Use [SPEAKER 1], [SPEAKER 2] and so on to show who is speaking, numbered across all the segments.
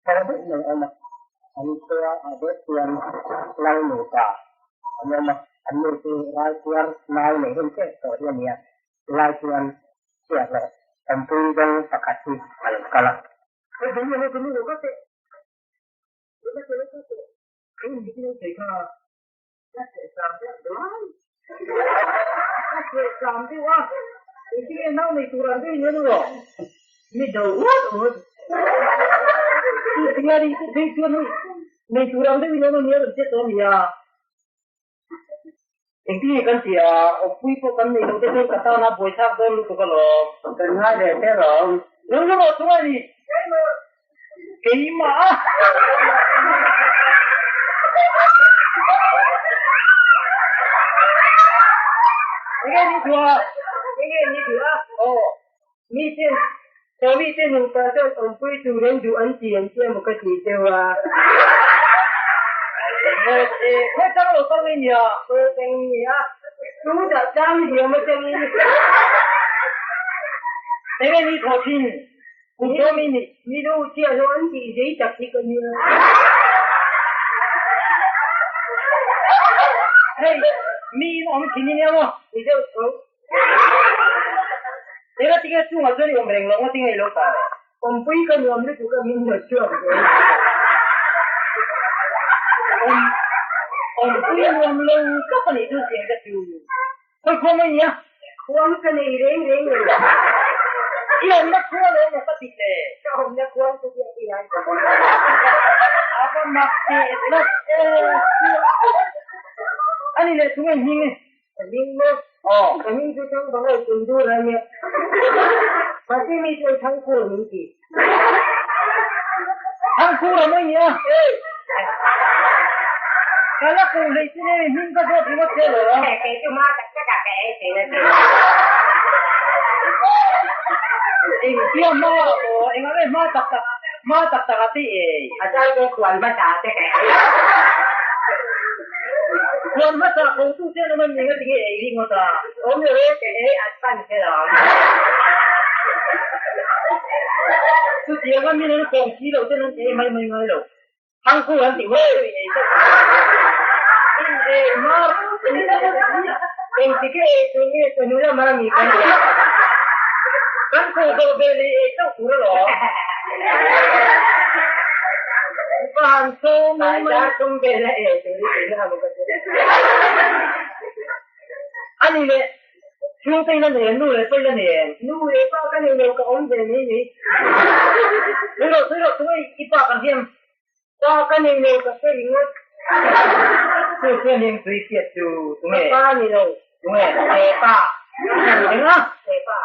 [SPEAKER 1] Thar daih mai a awm a, an khua ah deuh chuan Lal nupa an awm a, an nu chu ralpuar nau nei hun tep tawh hi a ni a, chulai chuan chhiahhlawh awmpui dawng pakhat hi a lo kal a.
[SPEAKER 2] Engtin kan ti a, awmpui pawh kan nei lo te chuan ka tana buaithlak dawn lutuk alawm. Kan ngai ve te alawm. Lo lo thung a ni. Keimah a. Enge ni thu a? Enge ni thu a? Aw. Mi ten, Sawi te nupa chuan awmpui tur an duh an ti an tia maw ka ti deuh a. Khawi chang lo kal nge nia? Khawi chang nia? Tu dah tlang diam atangin. Enge ni thaw thin? Kum sawm i nih. Mi nu chiah lo an tih zei tak hi ka nia. Hei, mi in awm thin i nia maw? Ni deuh tho. Eng a tinge chungah chuan i awm reng lo nga tinge i lo ta le? Awmpui ka nuam lutuk a min hnawt chhuak zel. Awm, awmpui nuam lo tak a nih chu chiang ka chu. Khawi khua mai nia? Khuang ka nei reng reng lo. I awmna khua lo maw ka ti le? Ka awmna khuang chu biak i lai ka bawk. A va mak teh tlat e. A ni leh thung e hming e. Ka hming maw? Aw. Ka hming chu Thang Bangai Kundur a nia. Mahse mi chuan Thangkhur min ti. Thangkhur a mai nia. Ka la ko hlei chu nei hming ka zawt ringawt che lo. Kei chu ma tak tak ah ka ei thei a ti. Engtia hma aw engah nge hma tak tak hma tak tak ah te ei. A chang chu khuan hmasa te ka ei. Khuan hmasa ko tu te an awm em eng a ti nge ei ringawt a. Awm lo e ka ei at pan kher ang. Chutiang a min an kawm si lo ten an ei mai mai ngai lo. Thangku an tih huai chu i ei tawp ang. In ei hma Engtik e ei tur nge chawhnu lama mi kan ei. Kan ko zawh ve leh ei chauh tur alawm. Ka han sawm mai mai. Dar thum vela ei tur i tihna a maw ka ti. Ani leh chhungte in a nei em? Nu leh pa in a nei em? Nu leh pa ka nei lo ka awm ve mai mai. Sawi rawh sawi rawh tunge i pa kan hiam? Pa ka nei lo ka hre ringawt. Chu chuan heng tui hriat chu tunge? Ka pa ni lo. Tunge? Pe pa. Eng a? Pe pa.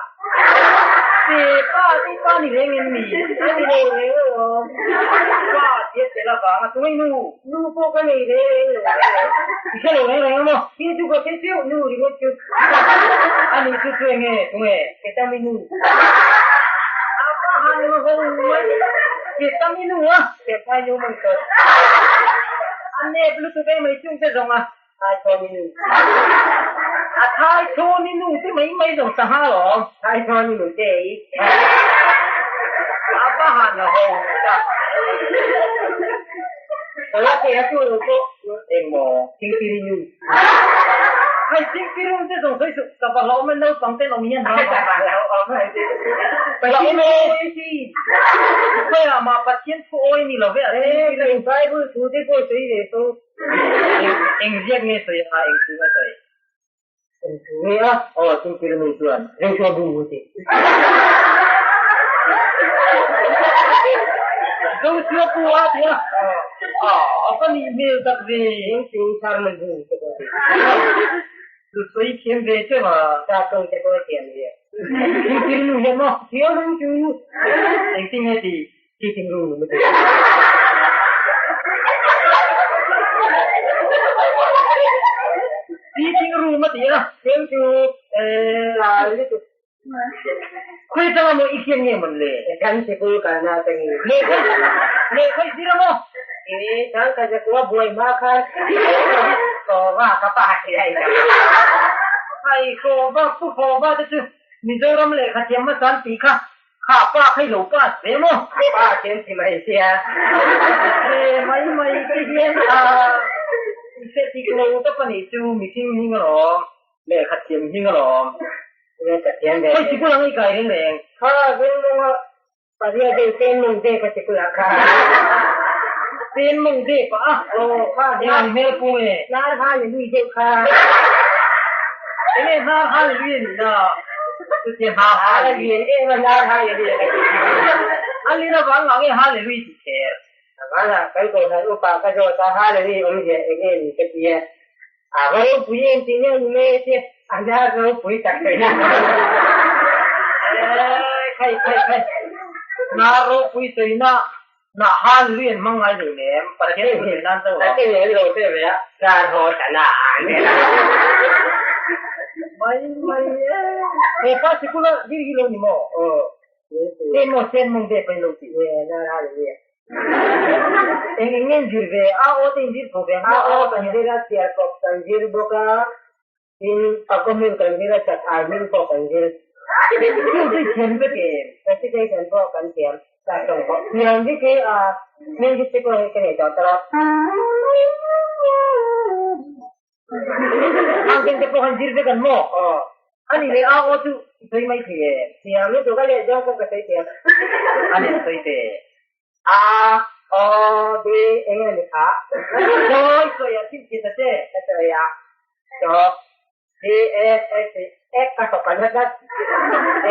[SPEAKER 2] Pe pa te i pa ni reng em mi? A ni lo reng alawm. Pa tia tel avanga tunge i nu? Nu pawh ka nei reng reng lo reng reng. I hre lo reng reng a maw? Hi chu ka hre chiuh nu ringawt chu. A nih chu chu enge tunge? Ketami nu. A pa han ho mai. Ketami nu a? Kethai nu man tawh. A nep lutuk em mai chung te zawng a. Thai thawn i nu. A thai thawn i nu te mai mai zawng sangha lawm. Thai thawn i nu te ei. A va han ho ta. Ka la thei a chu lo pawh. Engmaw thingpir i nu. Hei thingpir u te zawng sawi suh. Ka va hlauhawm e naupang ten awm hian hau. Ka va hlauhawm e. Pathian thu awi si. Khawiah mah Pathian thu awi ni lo ve a thingpir u. Bible thu te pawh sawi ve fo. Eng ziak nge sawi a, eng thu nge sawi? Eng thu nge a? Aw, thingpir nu chuan Joshua bu u ti. Joshua bu a ti a? Aw, a va nih hmel tak ve. Eng sermon bu te pawh ti. Lu sawi thiam ve teuh a. Sa tawng te pawh a thiam ve. Thingpir nu hian maw? Thiam ang chu. Engtin nge ti? Sitting room a ti. Sitting room a ti a. Tlem chu lal lutuk. Khawi atanga maw i hriat nge mawn le? Kan sikul kalna atangin. Lehkha i zir a maw? Ee, chang ka zakua buai hma khan Kawva ka pa ti lai ka. Hai Kawva, Pu Kawva te chu Mizoram lehkha thiam hmasa an tih kha. Kha pa kha i lo pass ve maw?
[SPEAKER 1] Pa thiam ti mai sia.
[SPEAKER 2] Ve mai mai te hian a i hre tik lo tak a nih chu mihring hming alawm, lehkha thiam hming alawm.
[SPEAKER 1] Lehkha thiam ve.
[SPEAKER 2] Khawi sikul ang i kai reng reng?
[SPEAKER 1] Kha Ringlunga Paria deuh Pen Mong Dep a sikul ah kha.
[SPEAKER 2] Pen Mong Dep ah?
[SPEAKER 1] Aw kha.
[SPEAKER 2] Eng hmel pung e?
[SPEAKER 1] Hnar ha le lui deuh kha.
[SPEAKER 2] Enge hnar ha le lui a nih na? Chutia hnar ha le lui.
[SPEAKER 1] Eng hnar ha le lui a nih.
[SPEAKER 2] A lin avang ngah nge ha le lui tih kher?
[SPEAKER 1] Avang ah kan kohhran upa ka zawt a ha le lui awmzia eng nge ni ka ti a. A va ropui em tih nge ni mai a tia, a hnar ropui tak mai na.
[SPEAKER 2] Khai khai khai, hnar ropui sawina na han lui an hmang ngai lo nem, Pathian thu sawi nan chauh lo.
[SPEAKER 1] Pathian an lo pe ve a, hnar haw ta na an ve la.
[SPEAKER 2] Mai mai e. He pa sikula dir hi lo ni maw?
[SPEAKER 1] Aw.
[SPEAKER 2] Sen maw sen mawng dep a in lo ti.
[SPEAKER 1] Nge hnar ha lui a.
[SPEAKER 2] Eng eng nge in zir ve? A aw te in zir tho ve ang
[SPEAKER 1] A aw kan zir a, chhiar kawp kan zir bawk a, tin a kaw hming kan zir a, chat ai hming pawh kan zir.
[SPEAKER 2] Chu chu i thiam vek em?
[SPEAKER 1] Recitation pawh kan thiam. Thiam vek hi a music te pawh hi ka nei tawh tawh a.
[SPEAKER 2] Ang teng te pawh han zir vek an maw?
[SPEAKER 1] Aw.
[SPEAKER 2] Ani leh a aw chu i sawi mai thei em?
[SPEAKER 1] Thiam lutuk a leh zawng pawh ka sawi thiam.
[SPEAKER 2] Ani a sawi te.
[SPEAKER 1] A, O, B, eng nge ni kha?
[SPEAKER 2] Sawi sawi a thil thil ta che.
[SPEAKER 1] Ka sawi a. So, C, F, S, F ka sawp an tlat.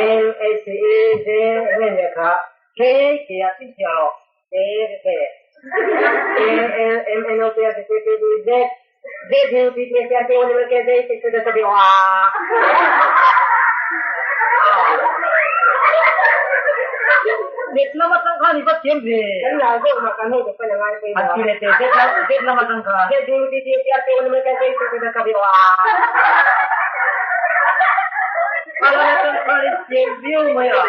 [SPEAKER 1] N, H, E, J, eng nge ni kha?
[SPEAKER 2] K, K a thil thil rawh.
[SPEAKER 1] K, K. A, L, M, N, O, P, R, S, T, U, V, Z, Z, U, T, T, S, R, K, O, N, M, L, K, J, K, K, W, A.
[SPEAKER 2] Let lam atang khan i va thiam ve.
[SPEAKER 1] Kan la zawk mah kan ho te pawn a ngai pawimawh.
[SPEAKER 2] An ti leh teh Z lam Z lam atang khan.
[SPEAKER 1] Z, U, T, T, S, R, K, O, N, M, L, K, J, K, K, W, A.
[SPEAKER 2] A lam atang khan i thiam viau mai a.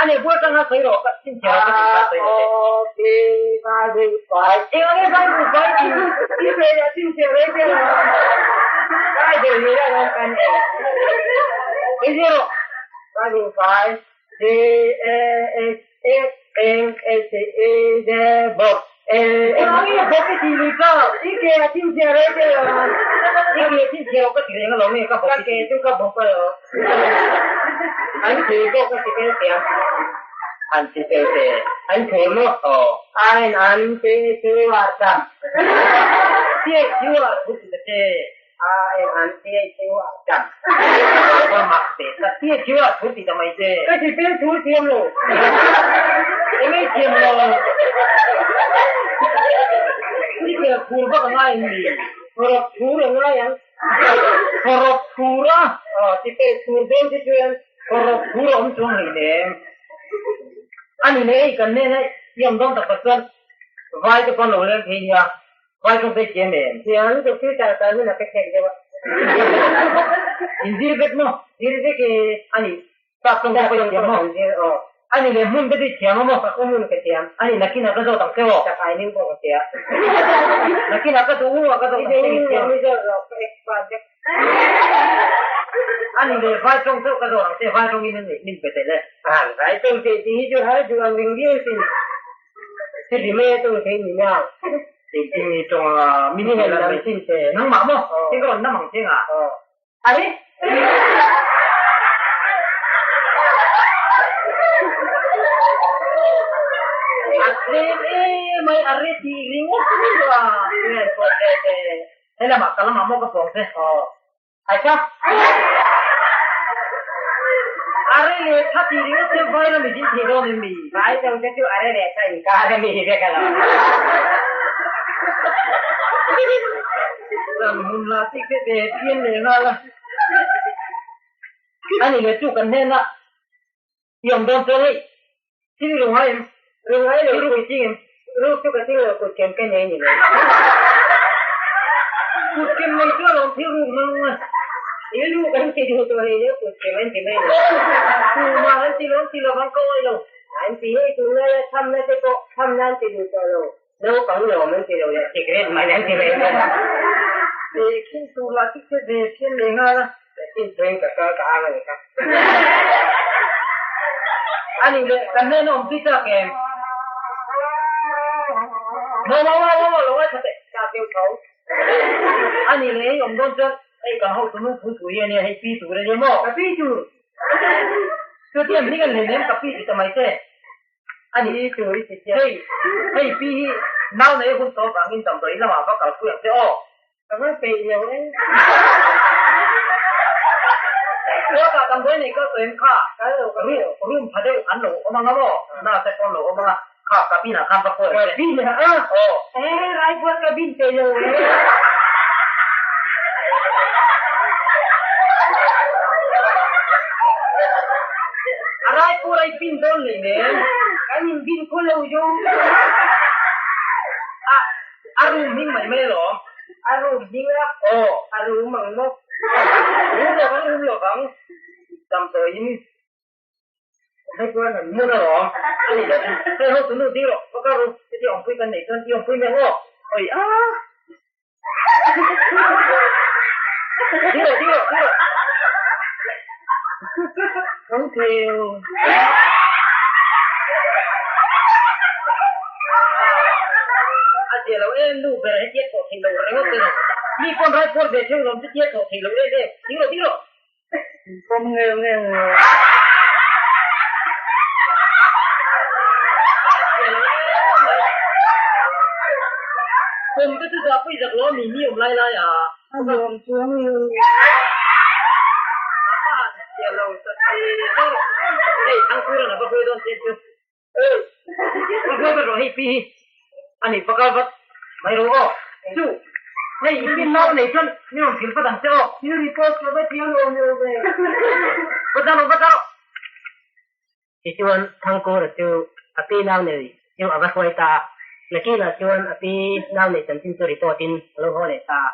[SPEAKER 2] A nih bul atang khan sawi rawh ka chhinchhiah rawh ka tih khan sawi rawh teh. Eng ang nge vai bu vai tih i ve leh chhinchhiah rei te lo.
[SPEAKER 1] Vai deuh ni la rawng kan e.
[SPEAKER 2] Ei zia rawh.
[SPEAKER 1] Vai bu vai C A S X N H E Z B L
[SPEAKER 2] Eng ang nge bawk i tih lui ka?
[SPEAKER 1] I ke a chhinchhiah rei te lo.
[SPEAKER 2] I ke chhinchhiah rawh ka ti reng alawm nge ka bawk
[SPEAKER 1] i tih. Ka ke chu ka bawk alawm. An thur pawh ka ti tel thiam.
[SPEAKER 2] An ti tel te.
[SPEAKER 1] An thur maw?
[SPEAKER 2] Aw.
[SPEAKER 1] Ain an ti chu a tam.
[SPEAKER 2] Tia chu a thu ti ta che.
[SPEAKER 1] Ain an ti chu a tam.
[SPEAKER 2] Va mak te ta. Tia chu a thu ti ta mai che.
[SPEAKER 1] Ka ti tel thu thiam lo.
[SPEAKER 2] Eng ei thiam lo. I tel thur vak a ngai em ni?
[SPEAKER 1] Rawp thur a ngai ang.
[SPEAKER 2] Rawp thur a?
[SPEAKER 1] Aw, ti tel thur dawn che chuan.
[SPEAKER 2] Rawp thur a awm chuang hlei nem. A ni leh ei kan nen a i awm dawn tak tak chuan vai te pawh an lo leng thei nia, vai tawng te i thiam em?
[SPEAKER 1] Thiam lutuk future kal hun a ka check deuh a.
[SPEAKER 2] In zir vek maw?
[SPEAKER 1] Zir vek e.
[SPEAKER 2] A ni, tak tawng te pawh i thiam maw?
[SPEAKER 1] Aw.
[SPEAKER 2] A ni leh hmun te chu i thiam a maw?
[SPEAKER 1] Ka hmun ka thiam.
[SPEAKER 2] A ni, nakinah ka zawt ang che aw.
[SPEAKER 1] Chak ai ning pawh ka thiam.
[SPEAKER 2] Nakinah ka duh u a ka zawt ang che i thiam.
[SPEAKER 1] I zawt rawh, ka expert vek.
[SPEAKER 2] A ni leh vai tawng chauh ka zawt ang che, vai tawngin min pe tel e.
[SPEAKER 1] An vai tawng theih tih hi chu har duh ang reng viau sin. Chiti mai a tawng theih ni na.
[SPEAKER 2] Engtin nge tawng a min hel
[SPEAKER 1] an mai sin che.
[SPEAKER 2] Nangmah maw? Hei ka rawn nam ang che nga.
[SPEAKER 1] Are!
[SPEAKER 2] A tlem emai a re tih ringawt chu a. He lamah ka lamah maw ka pawng che.
[SPEAKER 1] Aw. Ai kha.
[SPEAKER 2] A re leh tha tih ringawt chu vai ram i zin thei dawn em mi?
[SPEAKER 1] Vai tawng te chu a re leh tha inkar a mi vek a lo.
[SPEAKER 2] Ram hmun la tik te te pian leh nghal a. Ani leh chu kan hnena i awm dawn chuan hei thil i ru ngai em?
[SPEAKER 1] Ru ngai lo.
[SPEAKER 2] Thil ruk i ching em?
[SPEAKER 1] Ruk chu ka ching lo, kut kem ka nei ni lo.
[SPEAKER 2] Kut kem nei chu alawm thil ruk hmang a.
[SPEAKER 1] Thil ruk an ti duh tawh hei lo, kut kem an ti mai lo.
[SPEAKER 2] Tumah an ti lo, an ti lovang ka awih lo.
[SPEAKER 1] An ti hei tunlaia thamna te pawh thamna an ti duh tawh lo. Naupang lawm an ti lo leh cigarette man an ti mai bawk a.
[SPEAKER 2] He khin tur lah chu che ve phian leh nghal a.
[SPEAKER 1] Chin chuan ka kal ka ang a ni kha.
[SPEAKER 2] Ani leh kan hnena awm tui chak em? Maw maw maw maw lo ngaithla teh chak deuh tho. Ani leh hei awm dawn chuan hei kan hotu nu thu thu hi ania hei pi tur ania maw? Ka pi tur. Chutia hming an hlen em ka pi ti ta mai che. Ani pi tur i ti chiah. Hei hei pi hi nau nei hun tawh vangin damdawi lamah va kalpui ang che aw. Ka va peih lo e. Kawtah damdawi nei kal tawh em kha? Kal lo ka ru room tha deuh an lo awm anga maw? Nurse te pawh an lo awm anga kha cabin ah khan va khawi ang che. Cabin ah a? Aw. E raipuar cabin peih lo e. A raipuar a i bin dawn lei nen. Kan in bin khaw lo jo. A. A room hming mai mai alawm. A room hming a? Aw. A room ang maw? Room lo vang, room lo vang. Damdawiin hmun alawm. A ni lo. Hei ho tunu ding rawh, va kal ru. Chutia awmpui kan neih chuan i awmpui mai ang aw. Oi a. Ding rawh, ding rawh, ding rawh. Tho theu. A zia lo em nu ber hetia thawh theih loh ringawt te lo. Mi pawn rai pawr ve theuh lawm chutia thawh theih loh em em. Ding rawh ding rawh. Pawm ngeu ngeu ngeu. Pawm te chu zah pui zak lo mi mi awm lai lai a. A nuam chuang lo. Hei thangkura na va hawi dawn che chu. Va hawi vat rawh hei pi hi. Ani va kal vat mai rawh aw. Chu hei i pin nau nei chuan mi rawn thil vat ang che aw. Thil report ka va thiam lo lo ve. Va ta rawh va ta rawh.
[SPEAKER 1] Tichuan Thangkura chu a pi nau nei chu a va hruai ta a. Nakinah chuan a pi nau nei chanchin chu report in a lo haw leh ta a.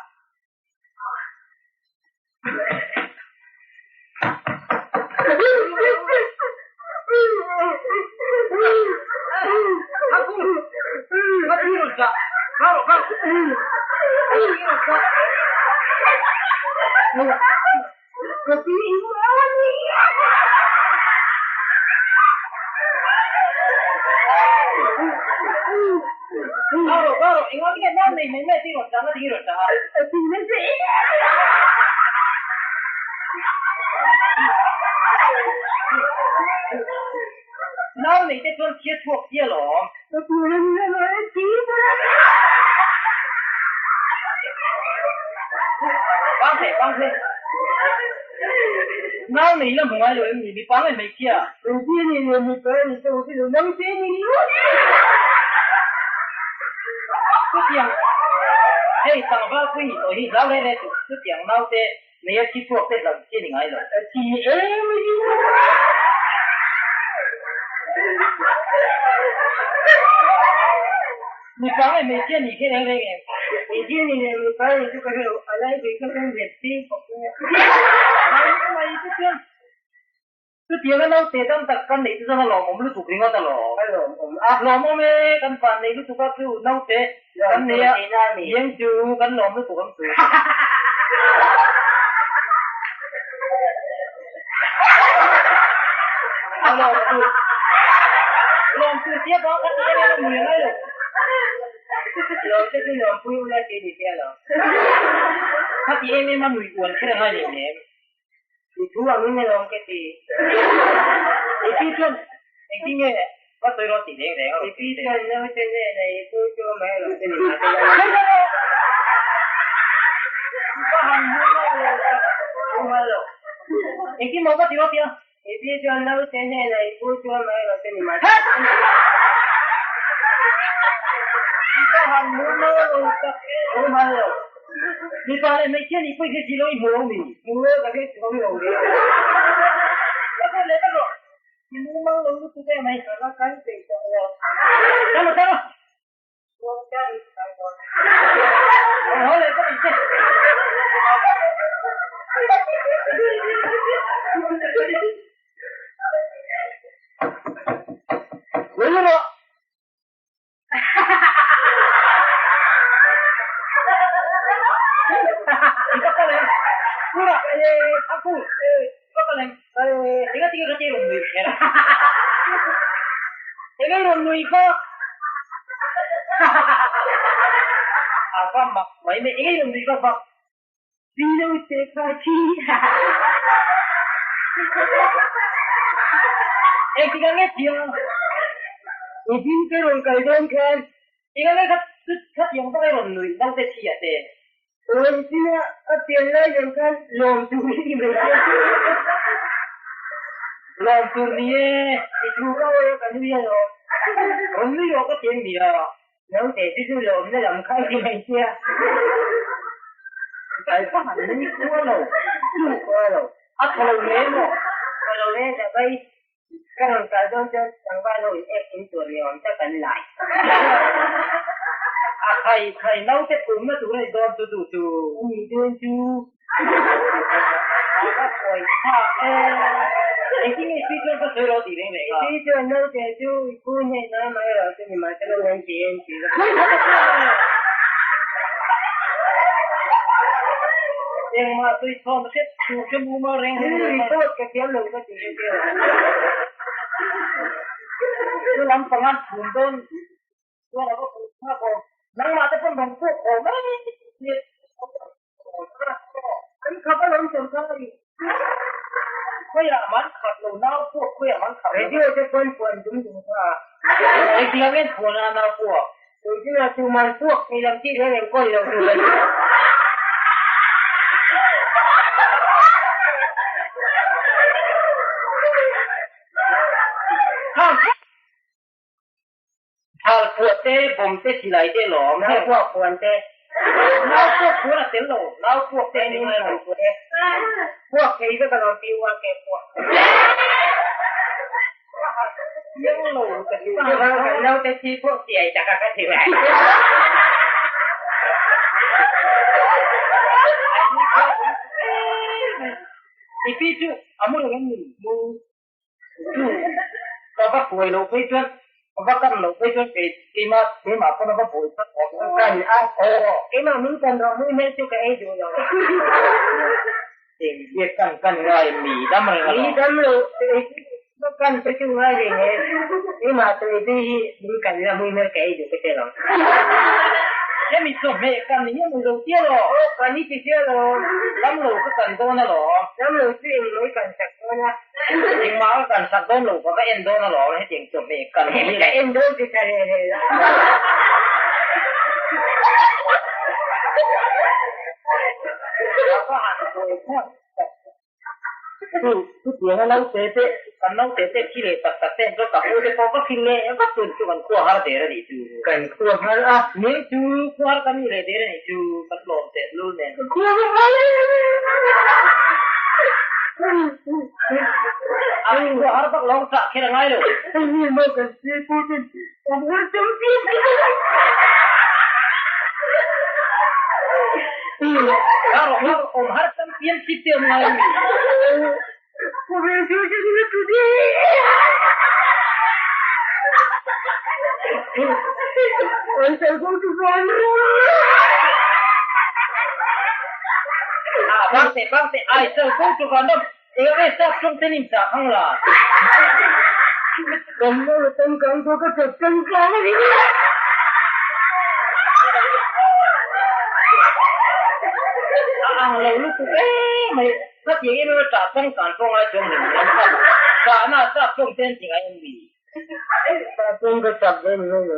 [SPEAKER 2] Nau nei te chuan thil chhuak sia lawm. Bang thei, bang thei. Nau nei la hmu ngai lo em ni? Mipa nge hmeichhia?
[SPEAKER 1] Hmeichhia ni lo, mipa ni tawh hi lo, naute ni lo.
[SPEAKER 2] Chutiang, hei tlangval pui ni tawh hi hlau reng reng suh. Chutiang naute neia thi chhuak te hlau chi ni ngai lo.
[SPEAKER 1] A thi em a ni.
[SPEAKER 2] Mipa nge hmeichhia ni khi reng reng em?
[SPEAKER 1] Hmeichhia ni leh mipa ni chu ka hre lo, a lai ve kha chuan zet si khawp mai a.
[SPEAKER 2] Mahni mai te chuan chutianga naute tam tak kan neih te chuan a lawmawm lutuk ringawt a lawm.
[SPEAKER 1] A lawmawm a.
[SPEAKER 2] Lawmawm e, kan van nei lutuk a chu naute kan nei a, tiang chu kan lawm lutuk ang chu. A lawm tur lawm tur tia bang kha ti em em a mui a ngai lo.
[SPEAKER 1] Lawm te chu lawm pui ula ti ni sia lo.
[SPEAKER 2] Kha ti em em a nui uan kher a ngai leh nem.
[SPEAKER 1] I thu ang in alawm ka ti.
[SPEAKER 2] I pi chuan engtin nge va sawi rawh ti reng reng a
[SPEAKER 1] rawn ti. I pi chuan naute hnenah i pu chu mai rawh te ni mah te la.
[SPEAKER 2] Ka han hmu lo lo tak hmu ngai lo. Engtin maw va ti rawh tia.
[SPEAKER 1] I pi chuan naute hnenah i pu chu mai rawh te ni mah te la.
[SPEAKER 2] Ka han hmu lo lo tak hmu ngai lo. Mipa leh hmeichhia nih pawh i hre si lo i hmu lo mi.
[SPEAKER 1] Hmu lo ka hre chuang lo ve.
[SPEAKER 2] Ka hre leh vek rawh. I mu mang lo lutuk em ai.
[SPEAKER 1] Ka va kal peih tawh lo.
[SPEAKER 2] Kal lo kal lo.
[SPEAKER 1] Ruang chiah in kal dawn.
[SPEAKER 2] Haw leh vek ang che. Lei rawh. Eng ei rawn nui kha? A va mak mai mai, eng ei rawn nui vak vak?
[SPEAKER 1] Zino te kha thi.
[SPEAKER 2] Engtik ang nge thia?
[SPEAKER 1] I din ka rawn kal dawn khan.
[SPEAKER 2] Eng ang nge kha khatiang vak ei rawn nuih naute thi a te?
[SPEAKER 1] Rawn zina a pian lai zawng khan lawm tur i mai sia.
[SPEAKER 2] Lawm tur ni e.
[SPEAKER 1] I thu ka awi a ka nui alawm.
[SPEAKER 2] Rawn nui rawh ka ti ang nia.
[SPEAKER 1] Naute chu chu lawmna lam kha i ti mai sia.
[SPEAKER 2] Kai ka han nui khua lo.
[SPEAKER 1] Khua lo.
[SPEAKER 2] A tha lo hle maw?
[SPEAKER 1] Tha lo hle ta bai. Ka rawn kal dawn chuan tlangval ho in ek in tur ni awm tak an lai.
[SPEAKER 2] A khai khai naute pumna tur a ni dawn chu duh chu.
[SPEAKER 1] A nih dawn chu.
[SPEAKER 2] A va pawi tha e. Engtin nge pi chuan ka sawi rawh tih reng reng a.
[SPEAKER 1] Pi chuan naute chu i pu hnenah amah erawh chu ni mahse lo an ti en ti.
[SPEAKER 2] Engmah sawi chhawn hret tur chu mumal reng reng
[SPEAKER 1] lo. Report ka thiam lo ka ti hret e.
[SPEAKER 2] Chu lampang an chhum dawn chuan a va pui thlak awm. Nangmah te pawn rawn puk haw mai nia.
[SPEAKER 1] An khap alawm sawrkar a ni.
[SPEAKER 2] Khawiah man khap lo nau puak khawiah man khap lo.
[SPEAKER 1] Radio te pawn puan dum dum kha a.
[SPEAKER 2] Engtik ang em puan a nau puak.
[SPEAKER 1] Tuichina chu man puak thei lam tih reng reng kawi lo tur a ni.
[SPEAKER 2] Thal puah te, bawm te, silai te lawm.
[SPEAKER 1] Nau puak puan te.
[SPEAKER 2] Nau puak puan a tel lo. Nau puak te ni ngai lo.
[SPEAKER 1] Puak thei vek alawm pi ua ke puak.
[SPEAKER 2] Chiang lo ka ti.
[SPEAKER 1] Chuvang kan naute thi pawh chiai tak a ka ti mai.
[SPEAKER 2] I pi chu a mu reng em ni? Mu. Chu ka va buai loh phei chuan, ka va kan loh phei chuan kei keimah keimah pawn a va buai phawt awm lo.
[SPEAKER 1] Kan a, aw keimah min kan rawh mui hmel chu ka ei duh lo.
[SPEAKER 2] Eng nge kan kan ngai mi dam reng alawm.
[SPEAKER 1] Mi dam lo ei va kan te chu ngai reng e, keimah chu ei tui hi min kan la mui hmel ka ei duh ka che lo.
[SPEAKER 2] Hemi chawhmeh kan ni hian ui lo tia lo.
[SPEAKER 1] Aw kan i ti sia lo.
[SPEAKER 2] Dam lo ka kan dawn alawm.
[SPEAKER 1] Dam lo chu eng mai kan sak dawn a.
[SPEAKER 2] Engmah ka kan sak dawn lo ka va en dawn alawm hetiang chawhmeh kan ni
[SPEAKER 1] Ka en dawn ti tha reh reh la.
[SPEAKER 2] A va han buai thlak tak. Chu chutianga naute te kan naute te thi leh tak tak te an chuan ka pu te pawh va hrilh leh vat tun chu kan khua har der a nih chu.
[SPEAKER 1] Kan khua har a.
[SPEAKER 2] Ni chu khua har kan ni leh der a nih chu kan lawm teh lul nen.
[SPEAKER 1] Ka khua har
[SPEAKER 2] A khua har vak lo chah kher a ngai lo.
[SPEAKER 1] Hei maw kan si pu ten awm har chang pi.
[SPEAKER 2] Awm har chang pian chip te awm ngai mi. Bangte bangte ai sal go to vanram eng e sap tawng ten in chah hang la. A ang lo lutuk emai. Khatiang em em a ṭah changkan pawh ngai chuang lem lo kha. Ṭahna a chak ṭawng ten ti ngai em ni?
[SPEAKER 1] Ṭah ka chak ve ni mai lo.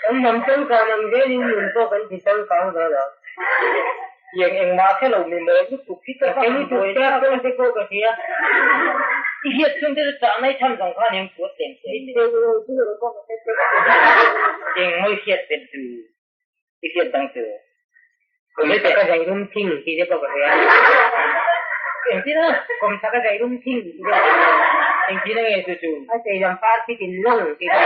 [SPEAKER 1] Kan hnam changkan ang zelin nun pawh kan ti changkang ve lo.
[SPEAKER 2] Tiang engmah hre lo mi mawl lutuk hi ka va han buai
[SPEAKER 1] thlak a. Te pawh ka hria.
[SPEAKER 2] I hriat chhung te chu ṭah nai chhan zawng khan eng puat tlem tlem ni. Eng mawi hriat pen chu. I hriat dang chu.
[SPEAKER 1] Kum chaka zai rum thing tih te pawh ka hria.
[SPEAKER 2] Engtin a?
[SPEAKER 1] Kum chaka zai rum thing tih te pawh ka hria.
[SPEAKER 2] Engtin a nge chu chu?
[SPEAKER 1] A chei lam par phit in lawng tih te.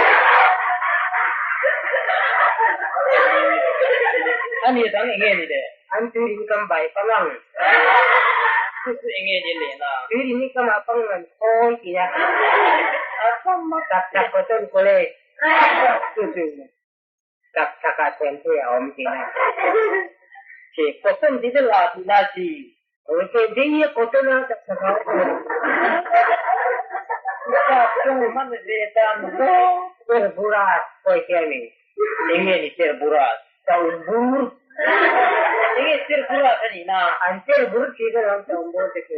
[SPEAKER 2] A ni dang enge ni le?
[SPEAKER 1] An tui in kam bai pang ang.
[SPEAKER 2] Chu chu enge ni leh na?
[SPEAKER 1] Tui in i kam ah pang ngan khawi tih a.
[SPEAKER 2] A kam a.
[SPEAKER 1] Tak tak Cotton College.
[SPEAKER 2] Chu chu.
[SPEAKER 1] Tak tak ah chuan thei a awm tih na.
[SPEAKER 2] Che cotton ti te la tih na chi.
[SPEAKER 1] Aw che dei a cotton a tak tak ah awm.
[SPEAKER 2] Sap tawng hman ve tan zawng.
[SPEAKER 1] Cher burat pawi te a ni.
[SPEAKER 2] Eng nge ni cher burat?
[SPEAKER 1] Chaun bur.
[SPEAKER 2] Eng nge cher burat a nih na?
[SPEAKER 1] An cher bur tih ka lawm chaun bur te chu.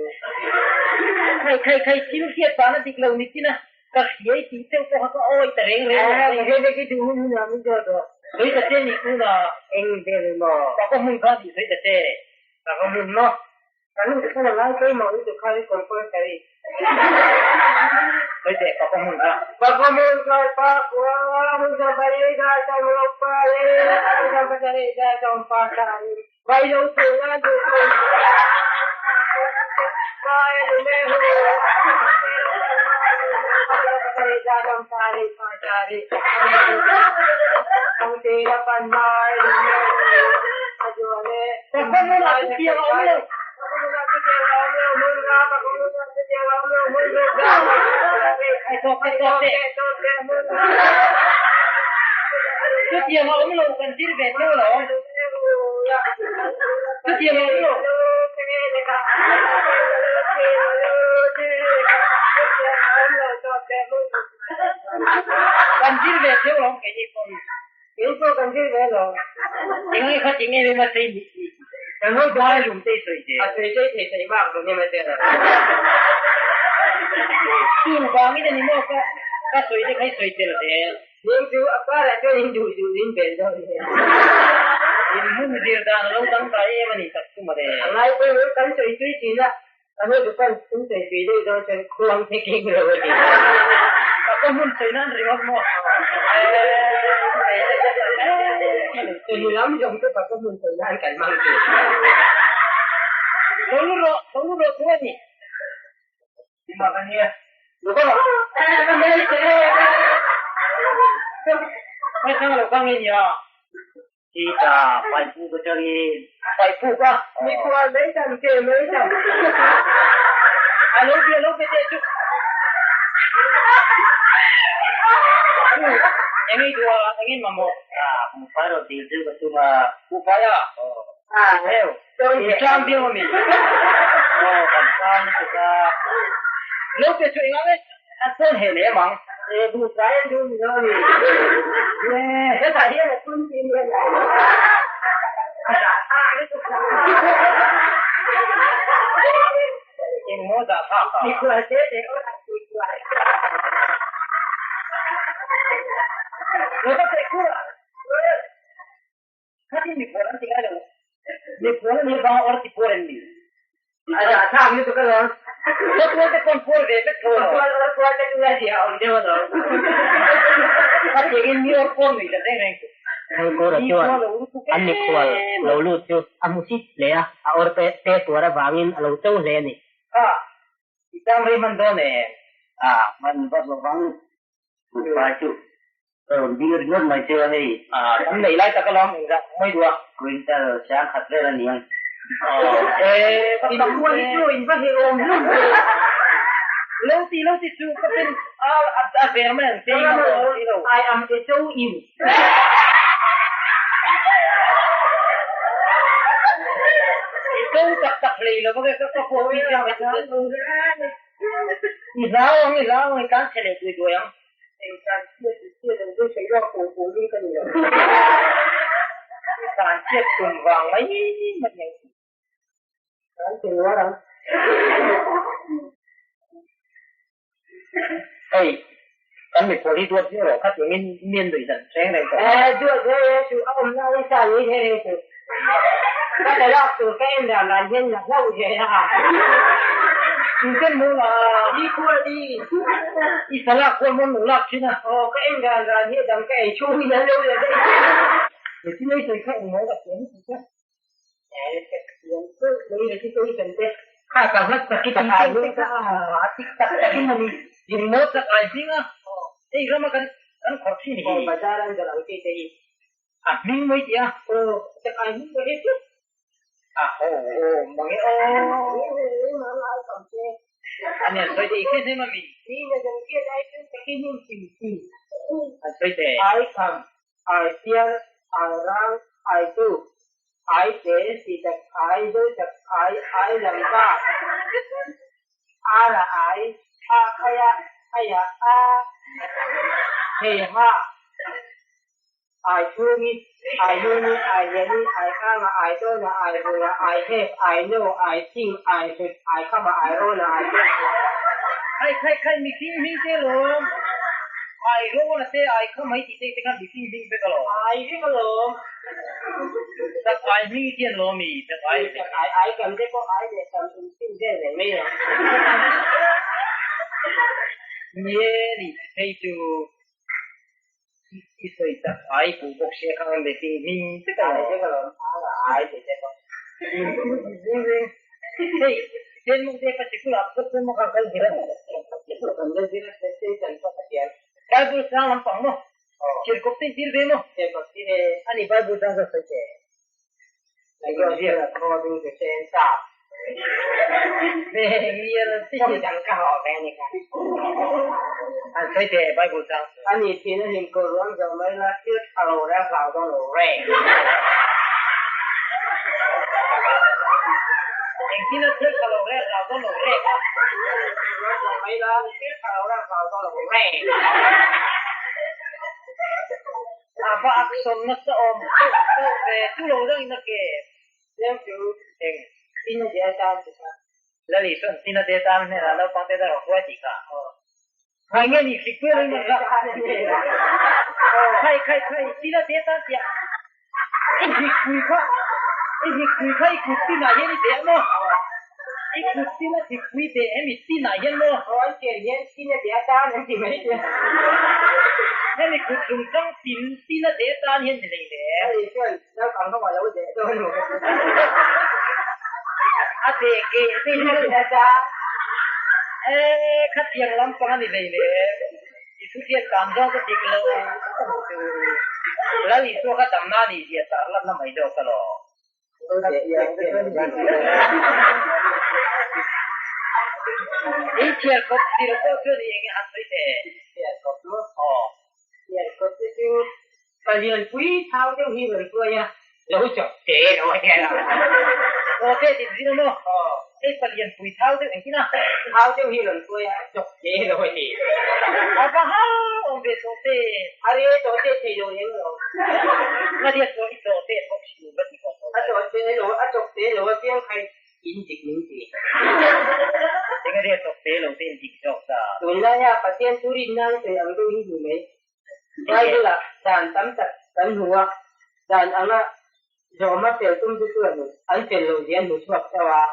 [SPEAKER 2] Khai khai khai thil hriat dan a dik lo ni chin a, ka hriai tih deuh pawh kha ka awi ta reng reng lo.
[SPEAKER 1] Eng nge ni duh hun hun ah min zawt rawh.
[SPEAKER 2] Sawi ta che nih tuna.
[SPEAKER 1] Eng vel maw?
[SPEAKER 2] Paka hmun kha nih sawi ta che.
[SPEAKER 1] Paka hmun maw? Kan nu kha la lai pawimawh lutuk kha hi compulsory.
[SPEAKER 2] Sawi teh pa ka hmun kha.
[SPEAKER 1] Pa ka hmun kha pa kua hmun sa pa ri sa sa mu lo pa ri sa pa sa ri sa sa pa sa ri vai lo tu nga du tu pa e lu me hu pa ri sa sa pa ri pa sa ri ang ti la pan mai lu me hu a ju le
[SPEAKER 2] Pa ka hmun ah chutiang a awm lo. Chutiang a awm lo kan zir ve theuh lo. Chutiang a awm lo. Kan zir ve theuh lo keini pawn.
[SPEAKER 1] Kei pawh kan zir ve lo.
[SPEAKER 2] Eng nge kha tinge mi masei ni
[SPEAKER 1] Kan ho
[SPEAKER 2] lai lum te sawi te.
[SPEAKER 1] A sawi te thei thei mak lo nge mate la.
[SPEAKER 2] Chu vangin ani maw ka ka sawi te khai sawi tel zel.
[SPEAKER 1] Ning chu a karah chuan in duh duh in bel dawn nia.
[SPEAKER 2] In hmun zir dan a lo dangdai em a ni tak chu mawle.
[SPEAKER 1] A ngai pawimawh kan sawi tui thin a, kan ho dukan in sawi tui deuh dawn chuan khuang te keng lo a ni.
[SPEAKER 2] Ka ka hmun sawi nan ringawt maw?
[SPEAKER 1] Tuni lam zawng chu ka ka hmun sawi nan kan hmang thin.
[SPEAKER 2] Lo lu rawh, lo lu rawh chu a ni.
[SPEAKER 1] Mak a nia.
[SPEAKER 2] Mai thang lo kang nge nia. Chita paipuk atangin paipuk a.
[SPEAKER 1] Mikhual mai tham ke mai tham.
[SPEAKER 2] A lo bia lo be teh chu. Chu eng ei duh a eng in mamawh.
[SPEAKER 1] A buhfai rawh dil chu ka tum a.
[SPEAKER 2] Buhfai a? Heu. In tlang viau a mi?
[SPEAKER 1] Aw kan tlang lutuk a.
[SPEAKER 2] Lo be chu engah nge a sawn hel em ang?
[SPEAKER 1] E buhfai an duh ni lo a mi? Hetah hian a phun tih nia ngai lo. A dah thlak lutuk a.
[SPEAKER 2] Eng maw dah thlak a?
[SPEAKER 1] Mikhual te te aw a ti kual.
[SPEAKER 2] Lo ka peih kur a. Khatin mikhual an ti ngai lo. Mikhual an nih vanga awr ti puar em ni?
[SPEAKER 1] A dah thlak lutuk alawm.
[SPEAKER 2] Khawtual te pawn puar ve vek tho alawm.
[SPEAKER 1] Khawtual awr puar te chu a zia awm deuh alawm.
[SPEAKER 2] Khatiangin mi awr puar nuih la reng reng suh.
[SPEAKER 1] Ngainkura chuan an mikhual lo lut chu a hmu sit hle a, a awr te tuar avangin a lo cho hle a ni.
[SPEAKER 2] Kha, i tang rei hman dawn em?
[SPEAKER 1] A, hman vat lovang. Buhfai chu ka rawn ding ringawt mai che a hei.
[SPEAKER 2] A, kan neih lai tak alawm engzah mai duh a.
[SPEAKER 1] Quintal sang khat vel a ni ang.
[SPEAKER 2] E, va tam
[SPEAKER 1] Inkhua hi chu in va heh awm hlum ve.
[SPEAKER 2] Lo ti lo ti chu ka pen a a ver mai ang che in a awm si lo.
[SPEAKER 1] I am a cho you.
[SPEAKER 2] I cho tak tak hlei lo va ka ka pawh bik ang che. I hlau ang, i hlau ang, i tan chhe leh duai duai ang.
[SPEAKER 1] Eng tan chhiat i chhiat ang chu sawi lawk tur tur hi ka ni lo.
[SPEAKER 2] I tan chhiat tum vang mai mai ang.
[SPEAKER 1] Kan ti nuar ang.
[SPEAKER 2] Hei, kan mikhual hi duat viau rawh, khatiangin mian nuih dan reng reng tawh.
[SPEAKER 1] Eh, duat viau e chu, a awmna hi sa ni thei e chu. Ka ta lak tur ka en dan dan hian na hlauh ve a.
[SPEAKER 2] Inten maw la?
[SPEAKER 1] Ni khual ni.
[SPEAKER 2] I salak khual mawn lo lak thin a.
[SPEAKER 1] Aw, ka en dan dan hi dang ka ei chhung in an lo la daih.
[SPEAKER 2] He thil ei sawi kha engmaw ka thiam tih kha.
[SPEAKER 1] Eh, ka thiam teuh mai recitation te. Kha ka hlat tak i
[SPEAKER 2] tak ai hming kha a tik tak takin a ni. Ring maw tak ai hming a. Hei rama kan kan khawrh thin hi.
[SPEAKER 1] Aw, bazar an zawrh ang chi te hi.
[SPEAKER 2] A hming mai tih a.
[SPEAKER 1] Aw, tak ai hming mai hi chu.
[SPEAKER 2] A ho aw mang e aw. Ani an sawi te i hriat em ami? An sawi te.
[SPEAKER 1] Ai kham, ai sial, ai rang, ai tuk, ai te, si tak ai, zo tak ai, ai lam ka, ara ai, a khai a. Aiah a Heiha Ai chhungi Ai nuni Ai liani Ai kanga Ai tawna Ai vula Ai hep Ai no Ai thing Ai hret Ai khama Ai rawna Ai
[SPEAKER 2] Khai khai khai mihring hming te lawm Ai rawna te Ai khama hi tih te te khan mihring hming vek alawm.
[SPEAKER 1] Ai vek alawm.
[SPEAKER 2] Tak ai hming hi chian lawm i tak ai
[SPEAKER 1] Tak ai ai kam te pawh ai leh kam in fin vel reng mai lo.
[SPEAKER 2] Nie ni hei chu i sawi tak ai puh bawk sia kha an mihring hming vek alawm.
[SPEAKER 1] Ai vek alawm a ai tih te pawh.
[SPEAKER 2] Hei Senmuk te ka sikul ah pawh Senmuk ah kal zir a.
[SPEAKER 1] Kan la zir a station pawh ka thiam.
[SPEAKER 2] Bible sang lampang maw? Thirkawp te zir ve maw?
[SPEAKER 1] Thirkawp zir e.
[SPEAKER 2] A ni Bible chang zawk sawi teh.
[SPEAKER 1] Bible ziak a khaw ding te sen sa.
[SPEAKER 2] Ve ngial ti.
[SPEAKER 1] Kawng dang ka haw ve ni kha.
[SPEAKER 2] An sawi teh Bible chang chu.
[SPEAKER 1] A ni thin a hlim ko ruang zawh mai la thil tha lo reng hlau dawn lo reng.
[SPEAKER 2] Engtin a thil tha lo reng hlau dawn lo reng a?
[SPEAKER 1] Ruang zawh mai la thil tha lo reng hlau dawn lo reng.
[SPEAKER 2] A va action nasa awm teuh teuh ve, chu lo dangin a ke
[SPEAKER 1] tlem chu
[SPEAKER 2] eng
[SPEAKER 1] tin a de atan ti kha.
[SPEAKER 2] Lali chuan tin a de atan hnenah naupang te dang a huai tih kha. Khai nge ni hrik pui ring la. Khai khai khai tin a de atan tiah i hrik pui kha i hrik pui kha i kut tinah hian i deh a maw? I kut tin a hrik pui deh em i tinah hian maw?
[SPEAKER 1] Aw an pian hian tin a deh atan an ti mai sia.
[SPEAKER 2] Hemi kut hlum tang tin tin a deh atan hian ni hlei le.
[SPEAKER 1] Ani chuan naupang ho a lo deh dawn maw ka ti.
[SPEAKER 2] A deh keh te
[SPEAKER 1] hian a deh atan.
[SPEAKER 2] Ee khatiang lampang a ni hlei le. I thuthiat tan zawng ka dik lo chu Lal Isua kha damna a nih zia tar lanna mai zawk alawm. I thiar kawp zir pawh chuan i eng nge han sawi teh?
[SPEAKER 1] Thiar kawp maw?
[SPEAKER 2] Aw.
[SPEAKER 1] Thiar kawp te chu palian pui thau deuh hi rawn hruai a, lo chawp te lo a hian a.
[SPEAKER 2] Aw te ti zir a maw?
[SPEAKER 1] Aw.
[SPEAKER 2] Hei palian pui thau deuh engtin a?
[SPEAKER 1] Thau deuh hi rawn hruai a, chawp te lo a ti.
[SPEAKER 2] A va hau awm ve tawh te.
[SPEAKER 1] A re tawh te thei lo reng lo.
[SPEAKER 2] Ngadia chuan i tawh te bawk si va ti kawh tawh.
[SPEAKER 1] A chawp te lo, a chawp te lo a piang khai in dik min ti.
[SPEAKER 2] Engatia chawp te lo te in dik zawk ta.
[SPEAKER 1] Tunlaia Pathian thu rinna an sawi ang deuh hi ni mai. Bible-ah dan tam tak kan hmu a, dan anga zawma fel tum te chuan an fel loh zia an hmu chhuak chauh a.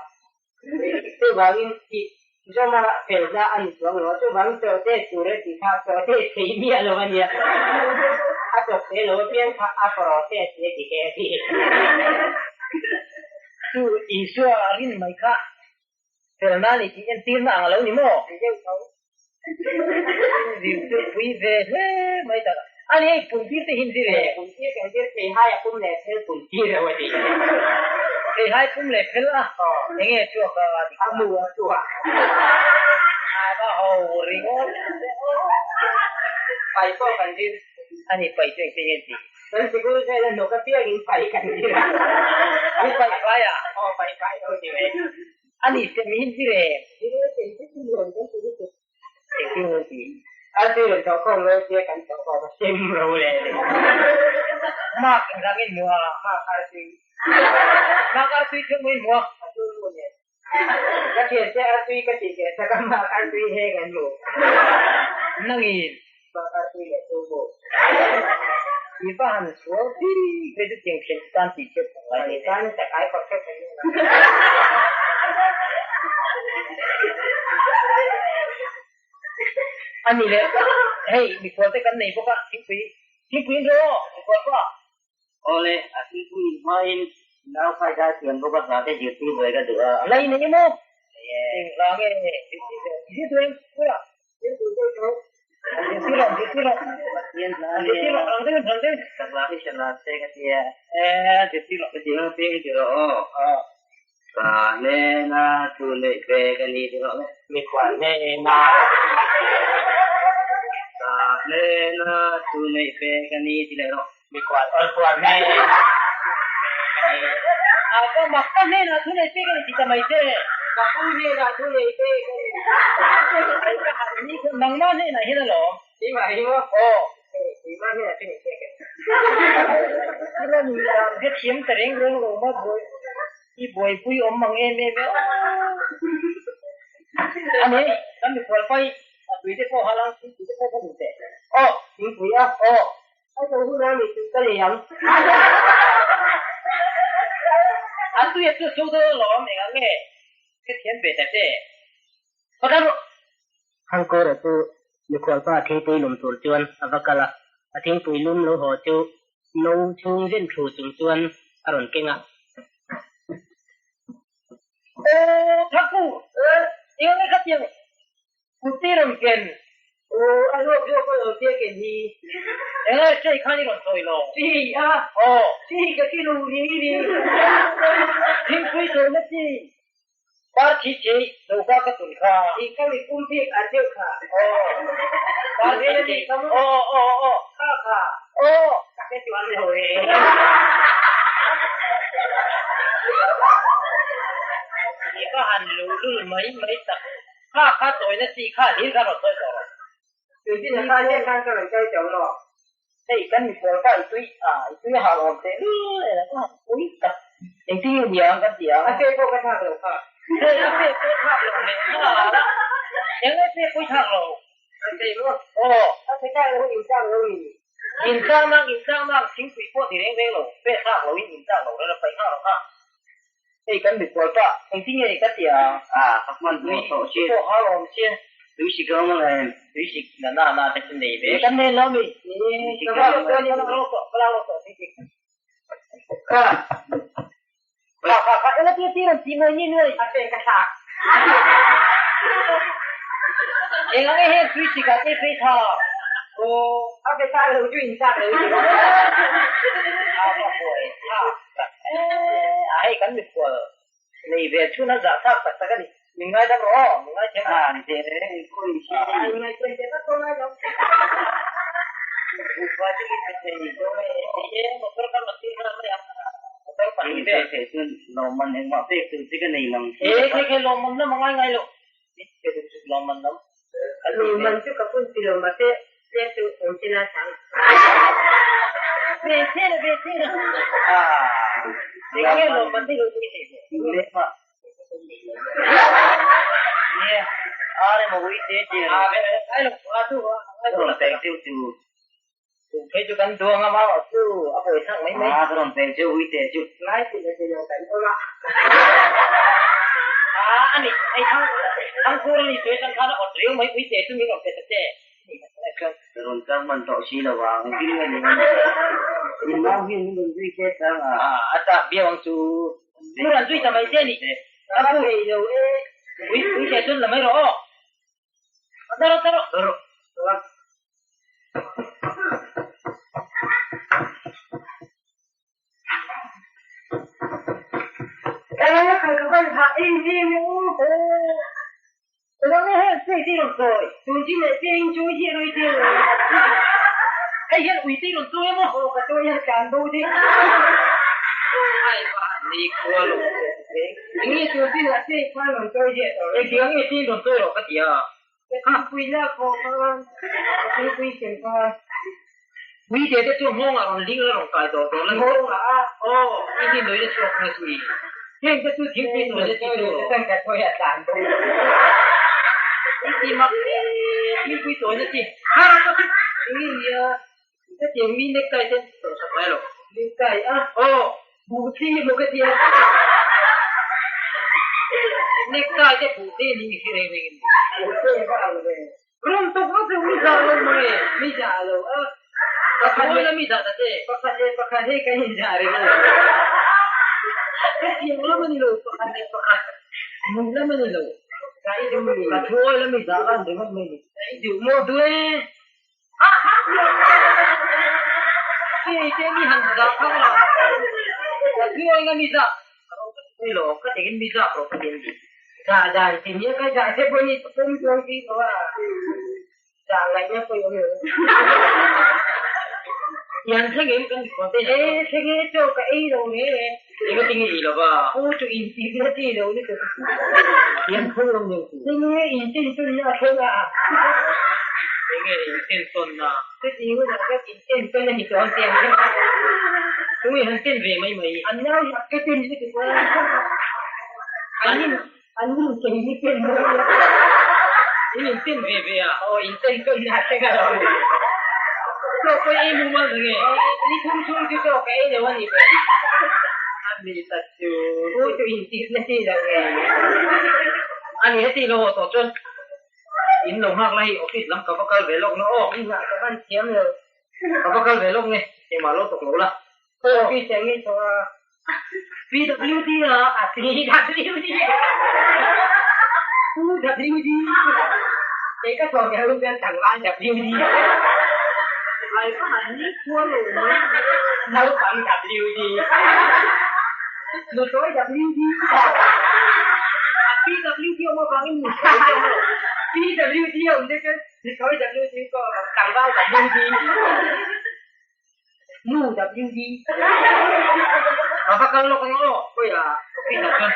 [SPEAKER 1] Chuvangin tih zawma felna a ni chuang lo a, chuvangin chawhte tur e tih kha chawhte thei miah lo a nia. A chawhte lo apiang kha a process e ti he a ti.
[SPEAKER 2] Chu Isua rin mai kha felna a ni tih entirna ang a lo ni maw?
[SPEAKER 1] Ni deuh tho.
[SPEAKER 2] Zir chu pui ve hle mai tak a. A ni hei puntir te hin zir e.
[SPEAKER 1] Puntir kan zir thei hai a pum leh phel puntir emaw ti.
[SPEAKER 2] Thei hai pum leh phel a enge chhuak a
[SPEAKER 1] a mu a chhuak.
[SPEAKER 2] A va ho ringawt.
[SPEAKER 1] Pai pawh kan zir.
[SPEAKER 2] A ni pai chu engtin nge ti.
[SPEAKER 1] Kan sikul vel a hnawk apiangin pai kan zir a.
[SPEAKER 2] Ni pai pai a.
[SPEAKER 1] Aw pai pai ho ti mai.
[SPEAKER 2] A ni se mi hin zir e.
[SPEAKER 1] Zir e chen te chu nuam kan ti lutuk.
[SPEAKER 2] Engtin nge ti?
[SPEAKER 1] A zir in thawh khawm lo sia kan thawh khawm a sem ro leh leh.
[SPEAKER 2] Mark engzah nge mua?
[SPEAKER 1] Mark artui.
[SPEAKER 2] Mark artui theuh mai mua?
[SPEAKER 1] A tu nu nen. Ka thian che artui ka tih keh sak a mark artui he kan hmu.
[SPEAKER 2] Nangin.
[SPEAKER 1] Mark artui leh tu mu.
[SPEAKER 2] I va han sual bik ve chu tiang thian chu tan tih chhiat thawk lai ni.
[SPEAKER 1] Tan tak ai kawp theuh thei
[SPEAKER 2] A ni le, hei mikhual te kan nei bawk a, thingpui, thingpui in rawh aw, mikhual pawh a.
[SPEAKER 3] Awle, a thingpui in hmain nau khai dai thiam bawk a hna te zirtir ve ka duh a.
[SPEAKER 2] Lai nei maw? Eng hla nge zirtir ve? Zirtir em? Kura.
[SPEAKER 1] Zirtir deuh tho.
[SPEAKER 2] Zirtir rawh, zirtir rawh.
[SPEAKER 3] Pathian hla nge?
[SPEAKER 2] Zirtir rawh, rang deuhin, rang deuhin.
[SPEAKER 3] Ka hla hi hre la se ka tia.
[SPEAKER 2] Eh, zirtir rawh.
[SPEAKER 3] Ka ti ang piang ti rawh aw.
[SPEAKER 2] Aw.
[SPEAKER 3] Ka hnena thu neih ve ka ni ti rawh le.
[SPEAKER 1] Mikhual hnena.
[SPEAKER 3] Ka hnena thu neih ve ka ni ti leh rawh.
[SPEAKER 1] Mikhual awlkual hnena thu neih ve ka ni.
[SPEAKER 2] A ka mak ka hnena thu neih ve ka ni ti ta mai che. Ka pu hnenah thu nei te ka ni. Nangmah hnenah hian alawm. Keimah hi maw? Aw. Keimah hnenah thu nei te ka ni. Ila ni dan hrethiam ta reng reng lo ma buai i buaipui awm ang em em e aw. Ani, kan mikhual pai a tui te pawh halang thingpui te pawh ka duh teh. Aw, thingpui a, aw. A zo hun a ni chu ka lei ang. A tui a chu so dawn alawm eng ang nge hrethiam ve ta che. Pakhat rawh.
[SPEAKER 1] Thangkura chu mikhualpa thingpui lum tur chuan a va kal a, a thingpui lum lo haw chu no chhung zen thu chung chuan a rawn keng a.
[SPEAKER 2] Aw Thangku, eng ang nge kha tiang Kut i rawn ken. Aw, a hlawk hlawk a lo tia ken hi.
[SPEAKER 3] Enge sei khan i rawn sawi lo?
[SPEAKER 2] Chi a.
[SPEAKER 3] Aw.
[SPEAKER 2] Chi ka ti lo ri ri.
[SPEAKER 3] Thingpui sawina chi. Par thi chi choka ka tun kha.
[SPEAKER 2] I ka mi pum phek ar deuh kha.
[SPEAKER 3] Aw. Par thi chi. Aw aw aw.
[SPEAKER 2] Kha kha.
[SPEAKER 3] Aw.
[SPEAKER 2] Ka hre chuan lo e.
[SPEAKER 3] I va han luhlul mai mai tak. Kha kha tawina chi kha hlir kha rawn sawi tawh rawh.
[SPEAKER 2] Tuitin a kha hian khan ka rawn sawi tawh lo.
[SPEAKER 3] Hei kan mikhual kha i tui a, i tui a hal awm teh lul e, ka han pui tak. Engtin nge ni ang kan ti ang?
[SPEAKER 2] A fe pawh ka thlak lo kha.
[SPEAKER 3] Hei a fe pawh thlak lo leh nghal a, eng nge fe pawh i thlak lo?
[SPEAKER 2] A fe maw?
[SPEAKER 3] Aw.
[SPEAKER 2] A fe thlak lo inchak lo ni.
[SPEAKER 3] Inchak nak inchak nak thingpui pawh ti reng reng lo, fe thlak lo in inchak lo reng a paih nghal lo kha. Hei kan mikhual pa, engtin nge ka ti ang?
[SPEAKER 4] A, ka hman hmawh tawh
[SPEAKER 3] si. Tui pawh hal awm sia.
[SPEAKER 4] Tui sik awm ang em?
[SPEAKER 3] Tui sik na na na te chu nei ve. Kan nei lo mi. Ka lak lo tawh, ka lak lo tawh tui sik.
[SPEAKER 2] Ka.
[SPEAKER 3] Kha kha kha, eng atia ti rawn ti nuai ni nuai.
[SPEAKER 2] A fe ka thlak.
[SPEAKER 3] Eng ang e heng tui sik ah te phei tha.
[SPEAKER 2] Aw, a fe thlak lo chu in thlak lo.
[SPEAKER 3] A va buai thlak. A hei kan mikhual nei ve chhun a zah thlak tak tak a ni. Min ngaidam rawh aw, min ngaithiam rawh.
[SPEAKER 4] A ni teh reng in pawh in hria a ni.
[SPEAKER 2] Min ngaithiam teh vak pawh ngai lo.
[SPEAKER 3] Buhfai chu min pe thei dawn e. Ni e, motor kan rawn tir nghal mai ang. Motor pahnih vel.
[SPEAKER 4] Min pe thei chuan lawmman engmah pek tur che ka nei lang.
[SPEAKER 3] E khe khe lawmman lam a ngai ngai lo. Min pe duh chu lawmman lam.
[SPEAKER 2] Lawmman chu ka pun ti lo mahse tlem chu awm che la chang.
[SPEAKER 3] Ve che na ve che na. Eng nge lawmman te lo ti thei ve.
[SPEAKER 4] Nia, ar emaw ui te che
[SPEAKER 3] a ve ngai lo a chu a
[SPEAKER 4] rawn pek deuh chu.
[SPEAKER 3] Phei chu kan duang a mau chu a buai thlak mai mai.
[SPEAKER 4] A ka rawn pek deuh ui te chu.
[SPEAKER 2] Ngai ti na ti lo kan awm a.
[SPEAKER 3] A ani hei thang thangkhur ani sawi atang khan a awt riau mai ui te chu min rawn pe ta che.
[SPEAKER 4] Ka rawn kal hman tawh si lo ang engtin nge ni ang. In mau hian min rawn zui che chang a.
[SPEAKER 3] A chak viau ang chu. Min rawn zui ta mai che ni.
[SPEAKER 2] Ka thei lo e.
[SPEAKER 3] Ui ui te chuan la mai rawh aw. Taro taro.
[SPEAKER 4] Taro.
[SPEAKER 3] Hei hian ui te rawn chawi emaw?
[SPEAKER 2] Aw ka chawi hian tlan bo ding.
[SPEAKER 3] Ai va ni khua lo
[SPEAKER 2] Eng nge tur chin ah che khan rawn chawi ziah tawh
[SPEAKER 3] rawh. Engtik ang nge chin rawn chawi rawh ka ti a.
[SPEAKER 2] Ka thingpui lak pawh khan ka thingpui sem kha.
[SPEAKER 3] Ui te te chu nghawngah rawn ling la rawn kai dawr dawr la.
[SPEAKER 2] Nghawngah a.
[SPEAKER 3] Aw, i ni nui na chhuak nge chi. Heng te chu thingpui nawi na chi chu.
[SPEAKER 2] Chuan ka chawi a tlan bo.
[SPEAKER 3] I ti mak e, thingpui tawi na chi. Kha ram ka chu eng nge nia, ka tiang mi necktie te tawh sak ngai lo.
[SPEAKER 2] Necktie a?
[SPEAKER 3] Aw.
[SPEAKER 2] Buh thi emaw ka tia.
[SPEAKER 3] Necktie te buh thi ni mi hre reng reng in ni.
[SPEAKER 2] Buh thi va ang ve.
[SPEAKER 3] Rum tuk vak chu mi zah lo mai e.
[SPEAKER 2] Mi zah lo a.
[SPEAKER 3] Ka thawi la mi zah ta che.
[SPEAKER 2] Pakhat leh pakhat hei kan inzah reng lo.
[SPEAKER 3] Ka thiang lam a ni lo pakhat leh pakhat mui lam a ni lo.
[SPEAKER 2] Ka i duh mi.
[SPEAKER 3] Ka thawi la mi zah lan ringawt mai ni.
[SPEAKER 2] Ka i duh maw duh e.
[SPEAKER 3] Hei te mi han zah phak la. Ka thawi la mi zah. Ka lo ka tingin mi zah rawh ka ti an ti.
[SPEAKER 2] Zah dan ti nia ka zah te pawh hi pawm chuang si lo a. Zah ngaihna pawh i awm lo.
[SPEAKER 3] Yan thleng em kan mikhual te
[SPEAKER 2] E thleng e chaw ka ei lo reng e.
[SPEAKER 3] Enga tinge ei lova?
[SPEAKER 2] Pu chu in tih na chi lo lutuk.
[SPEAKER 3] Yan thleng lo nge ku?
[SPEAKER 2] Thleng e in ten tawn na a thleng a.
[SPEAKER 3] Enge in ten tawn na?
[SPEAKER 2] Chuti hunah chuan in ten tawn a ni tawh ang tih ang deuh a.
[SPEAKER 3] Tunge han ten ve mai mai?
[SPEAKER 2] An nau hi a ke ten lutuk a. An in an in kei ni ten mai a.
[SPEAKER 3] In in ten ve ve a?
[SPEAKER 2] Aw in ten tawn na a thleng a lo.
[SPEAKER 3] Chaw ka ei mumal na nge?
[SPEAKER 2] Ni thum chhung chu chaw ka ei lo a ni ber.
[SPEAKER 3] A ni ta chu.
[SPEAKER 2] Pu chu in tih na chi lo nge?
[SPEAKER 3] A ni heti lo haw tawh chuan. In lo nghak la hei office lam ka va kal ve lawk na aw.
[SPEAKER 2] In nghah ka van thiam lo.
[SPEAKER 3] Ka va kal ve lawk nge, engmah lo tawk lo la.
[SPEAKER 2] Office ah nge tawh a?
[SPEAKER 3] PWD a.
[SPEAKER 2] A PWD a.
[SPEAKER 3] PWD.
[SPEAKER 2] Kei ka thawk hian chuan tlangval WD.
[SPEAKER 3] Ai ka han ni khuar lo mai.
[SPEAKER 2] Naupang WD. Nutawi WD.
[SPEAKER 3] A PWD awm avangin nutawi te awm lo.
[SPEAKER 2] PWD awm te chuan nutawi WD pawh a awm lo, tlangval WD. Nu WD.
[SPEAKER 3] Ka va kal lawk ang aw, khawiah office ah chuan.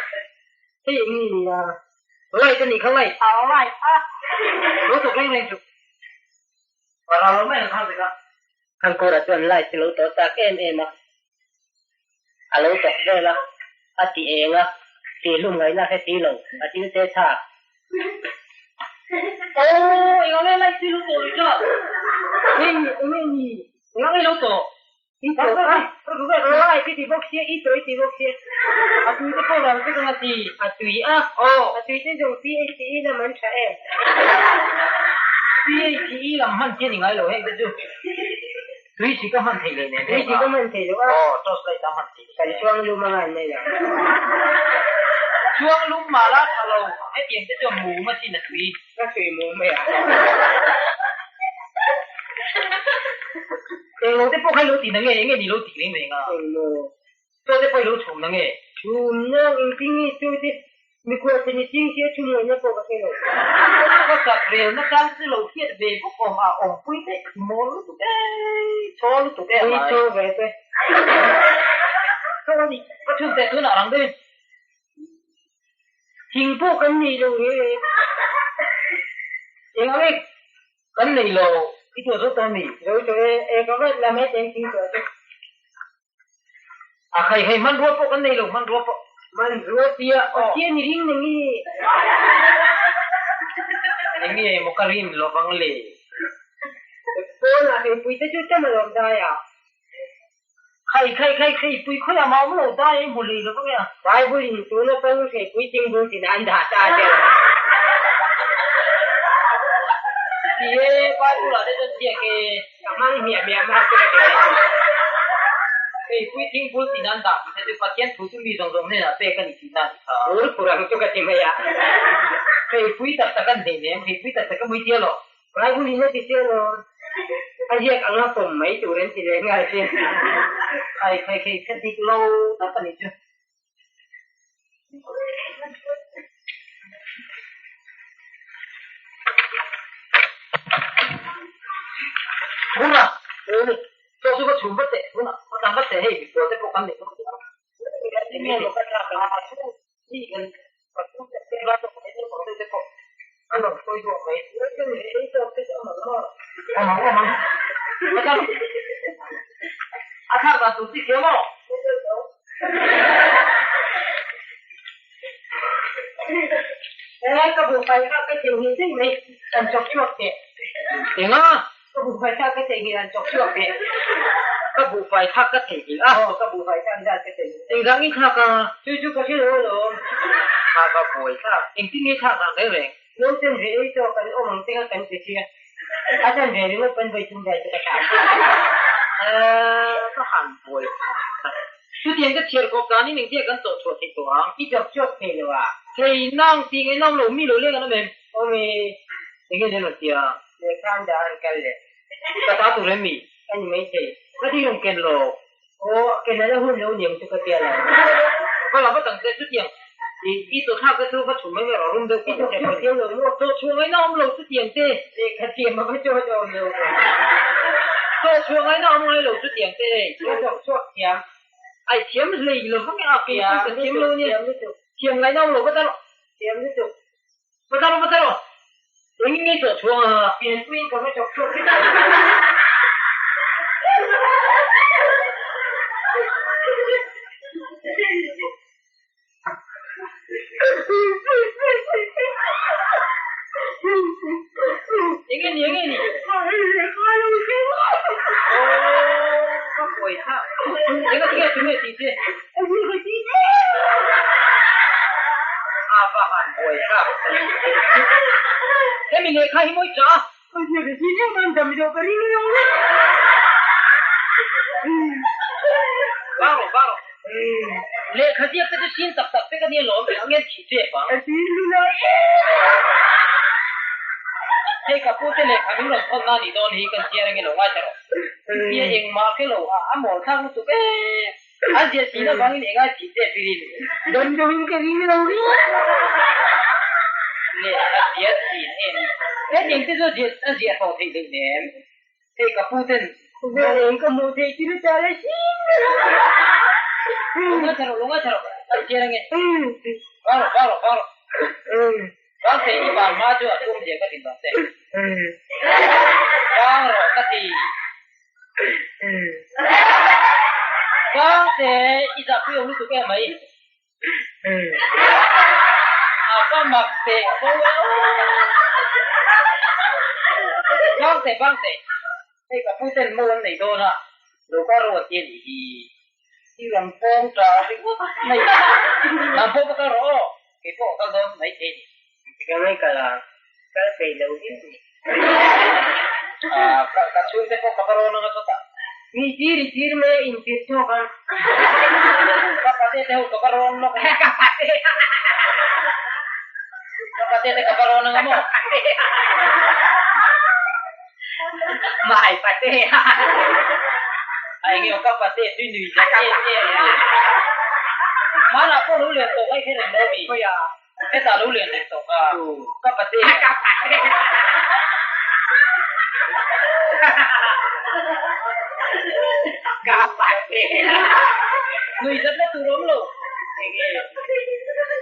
[SPEAKER 2] Hei eng nge ni a?
[SPEAKER 3] Light a nih kha light.
[SPEAKER 2] A light a.
[SPEAKER 3] Lo tawk reng reng chu. Ka ral lo mai ang khang te kha.
[SPEAKER 1] Thangkura chuan light chu lo tawh tak em em a, a lo tawk vel a, a ti eng a, tihhlum ngaihna hre si lo, a thil te thlak.
[SPEAKER 3] Aw, engah nge light chu i lo tawh rih ta?
[SPEAKER 2] Hei, eng nge ni?
[SPEAKER 3] Engah nge i lo tawh?
[SPEAKER 2] I tawh a, light i ti bawk sia, i tawh i ti bawk sia.
[SPEAKER 3] A tui te pawh ral vek ang a ti.
[SPEAKER 2] A tui a?
[SPEAKER 3] Aw.
[SPEAKER 2] A tui te zawng PHE lam an tha em?
[SPEAKER 3] PHE lam hman chi a ni ngai lo heng te chu. Tui sik a hman theih leh nen
[SPEAKER 2] Tui sik a hman theih loh a.
[SPEAKER 3] Aw, torch light a hman theih leh
[SPEAKER 2] Kan chuang lum anga an nei lo.
[SPEAKER 3] Chuang lum mah la tha lo, hetiang te chuan mum a sin a tui.
[SPEAKER 2] Ka tui mum mai a.
[SPEAKER 3] Englo te pawh kha i lo ti na nge, enge ni lo tih reng reng a?
[SPEAKER 2] Englo.
[SPEAKER 3] Chaw te pawh i lo chhum na nge?
[SPEAKER 2] Chhum na, engtin nge chaw te mikhual te ni ching sia chhum ngaihna pawh ka hre lo.
[SPEAKER 3] Ka chak rel na chang chu lo hriat ve bawk awm a, awmpui te i mawl lutuk e, chaw lutuk e a
[SPEAKER 2] mai. Chaw ve te.
[SPEAKER 3] Chaw a ni, ka chhun teh tunah rang deuhin.
[SPEAKER 2] Thing pawh kan nei lo reng reng.
[SPEAKER 3] Engah nge Kan nei lo, i tuah zawk tawh mi?
[SPEAKER 2] Zo tawh e, e ka vat la mai teng thing tuah chu.
[SPEAKER 3] A khai hei hmanrua pawh kan nei lo, hmanrua pawh.
[SPEAKER 2] Hmanrua tia, Pathian i ring nang i.
[SPEAKER 3] Eng nge maw ka rin lovang le?
[SPEAKER 2] Pawnah heipui te chu tam a lawm dai a.
[SPEAKER 3] Khai khai khai heipui khawiah mah awm lo dai a i hmu lei lovang e a.
[SPEAKER 2] Bible in tuna pang heipui tingbul tina an dah ta a tel.
[SPEAKER 3] Ti e, Bible ah te chuan ziak e.
[SPEAKER 2] Ka hmang hmiah hmiah hma chu ka ti mai thin.
[SPEAKER 3] Heipui tingbul tina an dah tih te chu Pathian thu chu mi zawng zawng hnenah pek a ni tihna a ni kha.
[SPEAKER 2] Ur pur ang chu ka ti mai a.
[SPEAKER 3] Heipui tak tak an hneih nem, heipui tak tak a mui tia lo.
[SPEAKER 2] Bible in a ti chiah lo. A ziak anga pawm mai tur an ti leh nghal che.
[SPEAKER 3] Khai khai khai ka dik lo tak a nih chu. Huna, chaw chu ka chhum vat teh, huna, ka tang vat teh hei, mikhual te pawh kan nei bawk a ni ang.
[SPEAKER 2] Ka buhfai kha ka theihnghilh daih mai, an chawk chhuak teh.
[SPEAKER 3] Enga?
[SPEAKER 2] Ka buhfai thlak ka theihnghilh an chawk chhuak teh.
[SPEAKER 3] Ka buhfai thlak ka theihnghilh a.
[SPEAKER 2] Aw, ka buhfai thlak zat ka theihnghilh.
[SPEAKER 3] Engzah nge thlak a?
[SPEAKER 2] Chu chu ka hre lo alawm.
[SPEAKER 3] Thlak a buai thlak. Engtin nge thlak dan reng reng?
[SPEAKER 2] Nauten ve ei tawk an awm ang teng a kan ti sia. A chan ve ringawt pawn vawi thum zai chu ka thlak.
[SPEAKER 3] Eeh, ka han buai thlak tak. Chutiang ka chhiar kawp danin engtia kan chawh chhuah theih tawh ang?
[SPEAKER 2] I chawk chhuak thei lo a.
[SPEAKER 3] Thei nang tih ngaih nawm lo mi lo leng an awm em?
[SPEAKER 2] Awm e.
[SPEAKER 3] Enge nen rawn tia?
[SPEAKER 2] Lehkha an dah an kal leh.
[SPEAKER 3] Ka ta tur em mi?
[SPEAKER 2] Ka ni maithei.
[SPEAKER 3] Ka ti rawn ken lo.
[SPEAKER 2] Aw, ken ala hun lo niang chu ka tia lo.
[SPEAKER 3] Va la va tang che chutiang. I i chaw thlak te chu va chhum mai mai rawh rum deuh
[SPEAKER 2] I chawk chhuak thiam lo maw?
[SPEAKER 3] Chaw chhuah ngaihna awm lo chutiang te.
[SPEAKER 2] Lehkha thiam a va chaw awm lo.
[SPEAKER 3] Chaw chhuah ngaina awm ngai lo chutiang te hei.
[SPEAKER 2] Chaw chhuak chhuak thiam.
[SPEAKER 3] Ai thiam hlei lo vang e a kei chu ka thiam lo nia. Thiam ngaina awm lo va ta rawh.
[SPEAKER 2] Thiam lutuk.
[SPEAKER 3] Va ta rawh va ta rawh. Engin nge chaw chhuang a?
[SPEAKER 2] Pianpuiin ka va chawk chhuak hret a.
[SPEAKER 3] Enge ni enge ni? Ka pawi tha. Enga tinge tunge tih che? A va han pawi tha. Hemi lehkha hi mawi tah a. Vang rawh vang rawh. Lehkha ziak te chu sin tak tak vek a nia lawm ang ngen thih che vang. Hei ka pu te lehkha min rawn thawn na nih dawn hi kan chiar ange lo ngaithla rawh. Tia engmah khe lo a a mawl thlak lutuk e. An ziah sin avangin engai thih che firin.
[SPEAKER 2] Damdawiin ka ring lo ring.
[SPEAKER 3] Lehkha ziah sin em. Hetiang te chu a ziah hlawh theih hleih nem. Hei ka pu ten.
[SPEAKER 2] Khawvel eng ka hmuh theih thil ta la hrim ber a.
[SPEAKER 3] Lo ngaithla rawh, lo ngaithla rawh. A chiar ange. Vang rawh, vang rawh, vang rawh. Vang thei i van hma chu a tum zia ka hrilh vang che. Vang rawh ka ti. Vang te i zahpui awm lutuk em mai. A va mak teh fo e aw. Bang teh bang teh. Hei ka pu ten mo an nei dawn a, lo ka ro a ti a nih hi. I rawn pawng ta ringawt mai. Nang pawh va kal rawh aw, kei pawh ka kal dawn mai thei ni.
[SPEAKER 4] Ka ngai kal a, kal peih lo viau ni.
[SPEAKER 3] Ka chhungte pawh ka va rawn anga chawt a.
[SPEAKER 2] Mi tir i tir mai a intir chhuak a.
[SPEAKER 3] Ka pate te ho ka va rawn lawk anga.
[SPEAKER 2] Ka pate.
[SPEAKER 3] Ka pate te ka va rawn anga maw?
[SPEAKER 2] Mai pate.
[SPEAKER 3] A enge aw ka pate tui nui zet em em a ni. Hmanah pawh lo lian tawh mai kher em lo mi? Hetah lo lian reng tawh ka ka pate.
[SPEAKER 2] Ka pate. Ka pate.
[SPEAKER 3] Nui zat na tur awm lo. Enge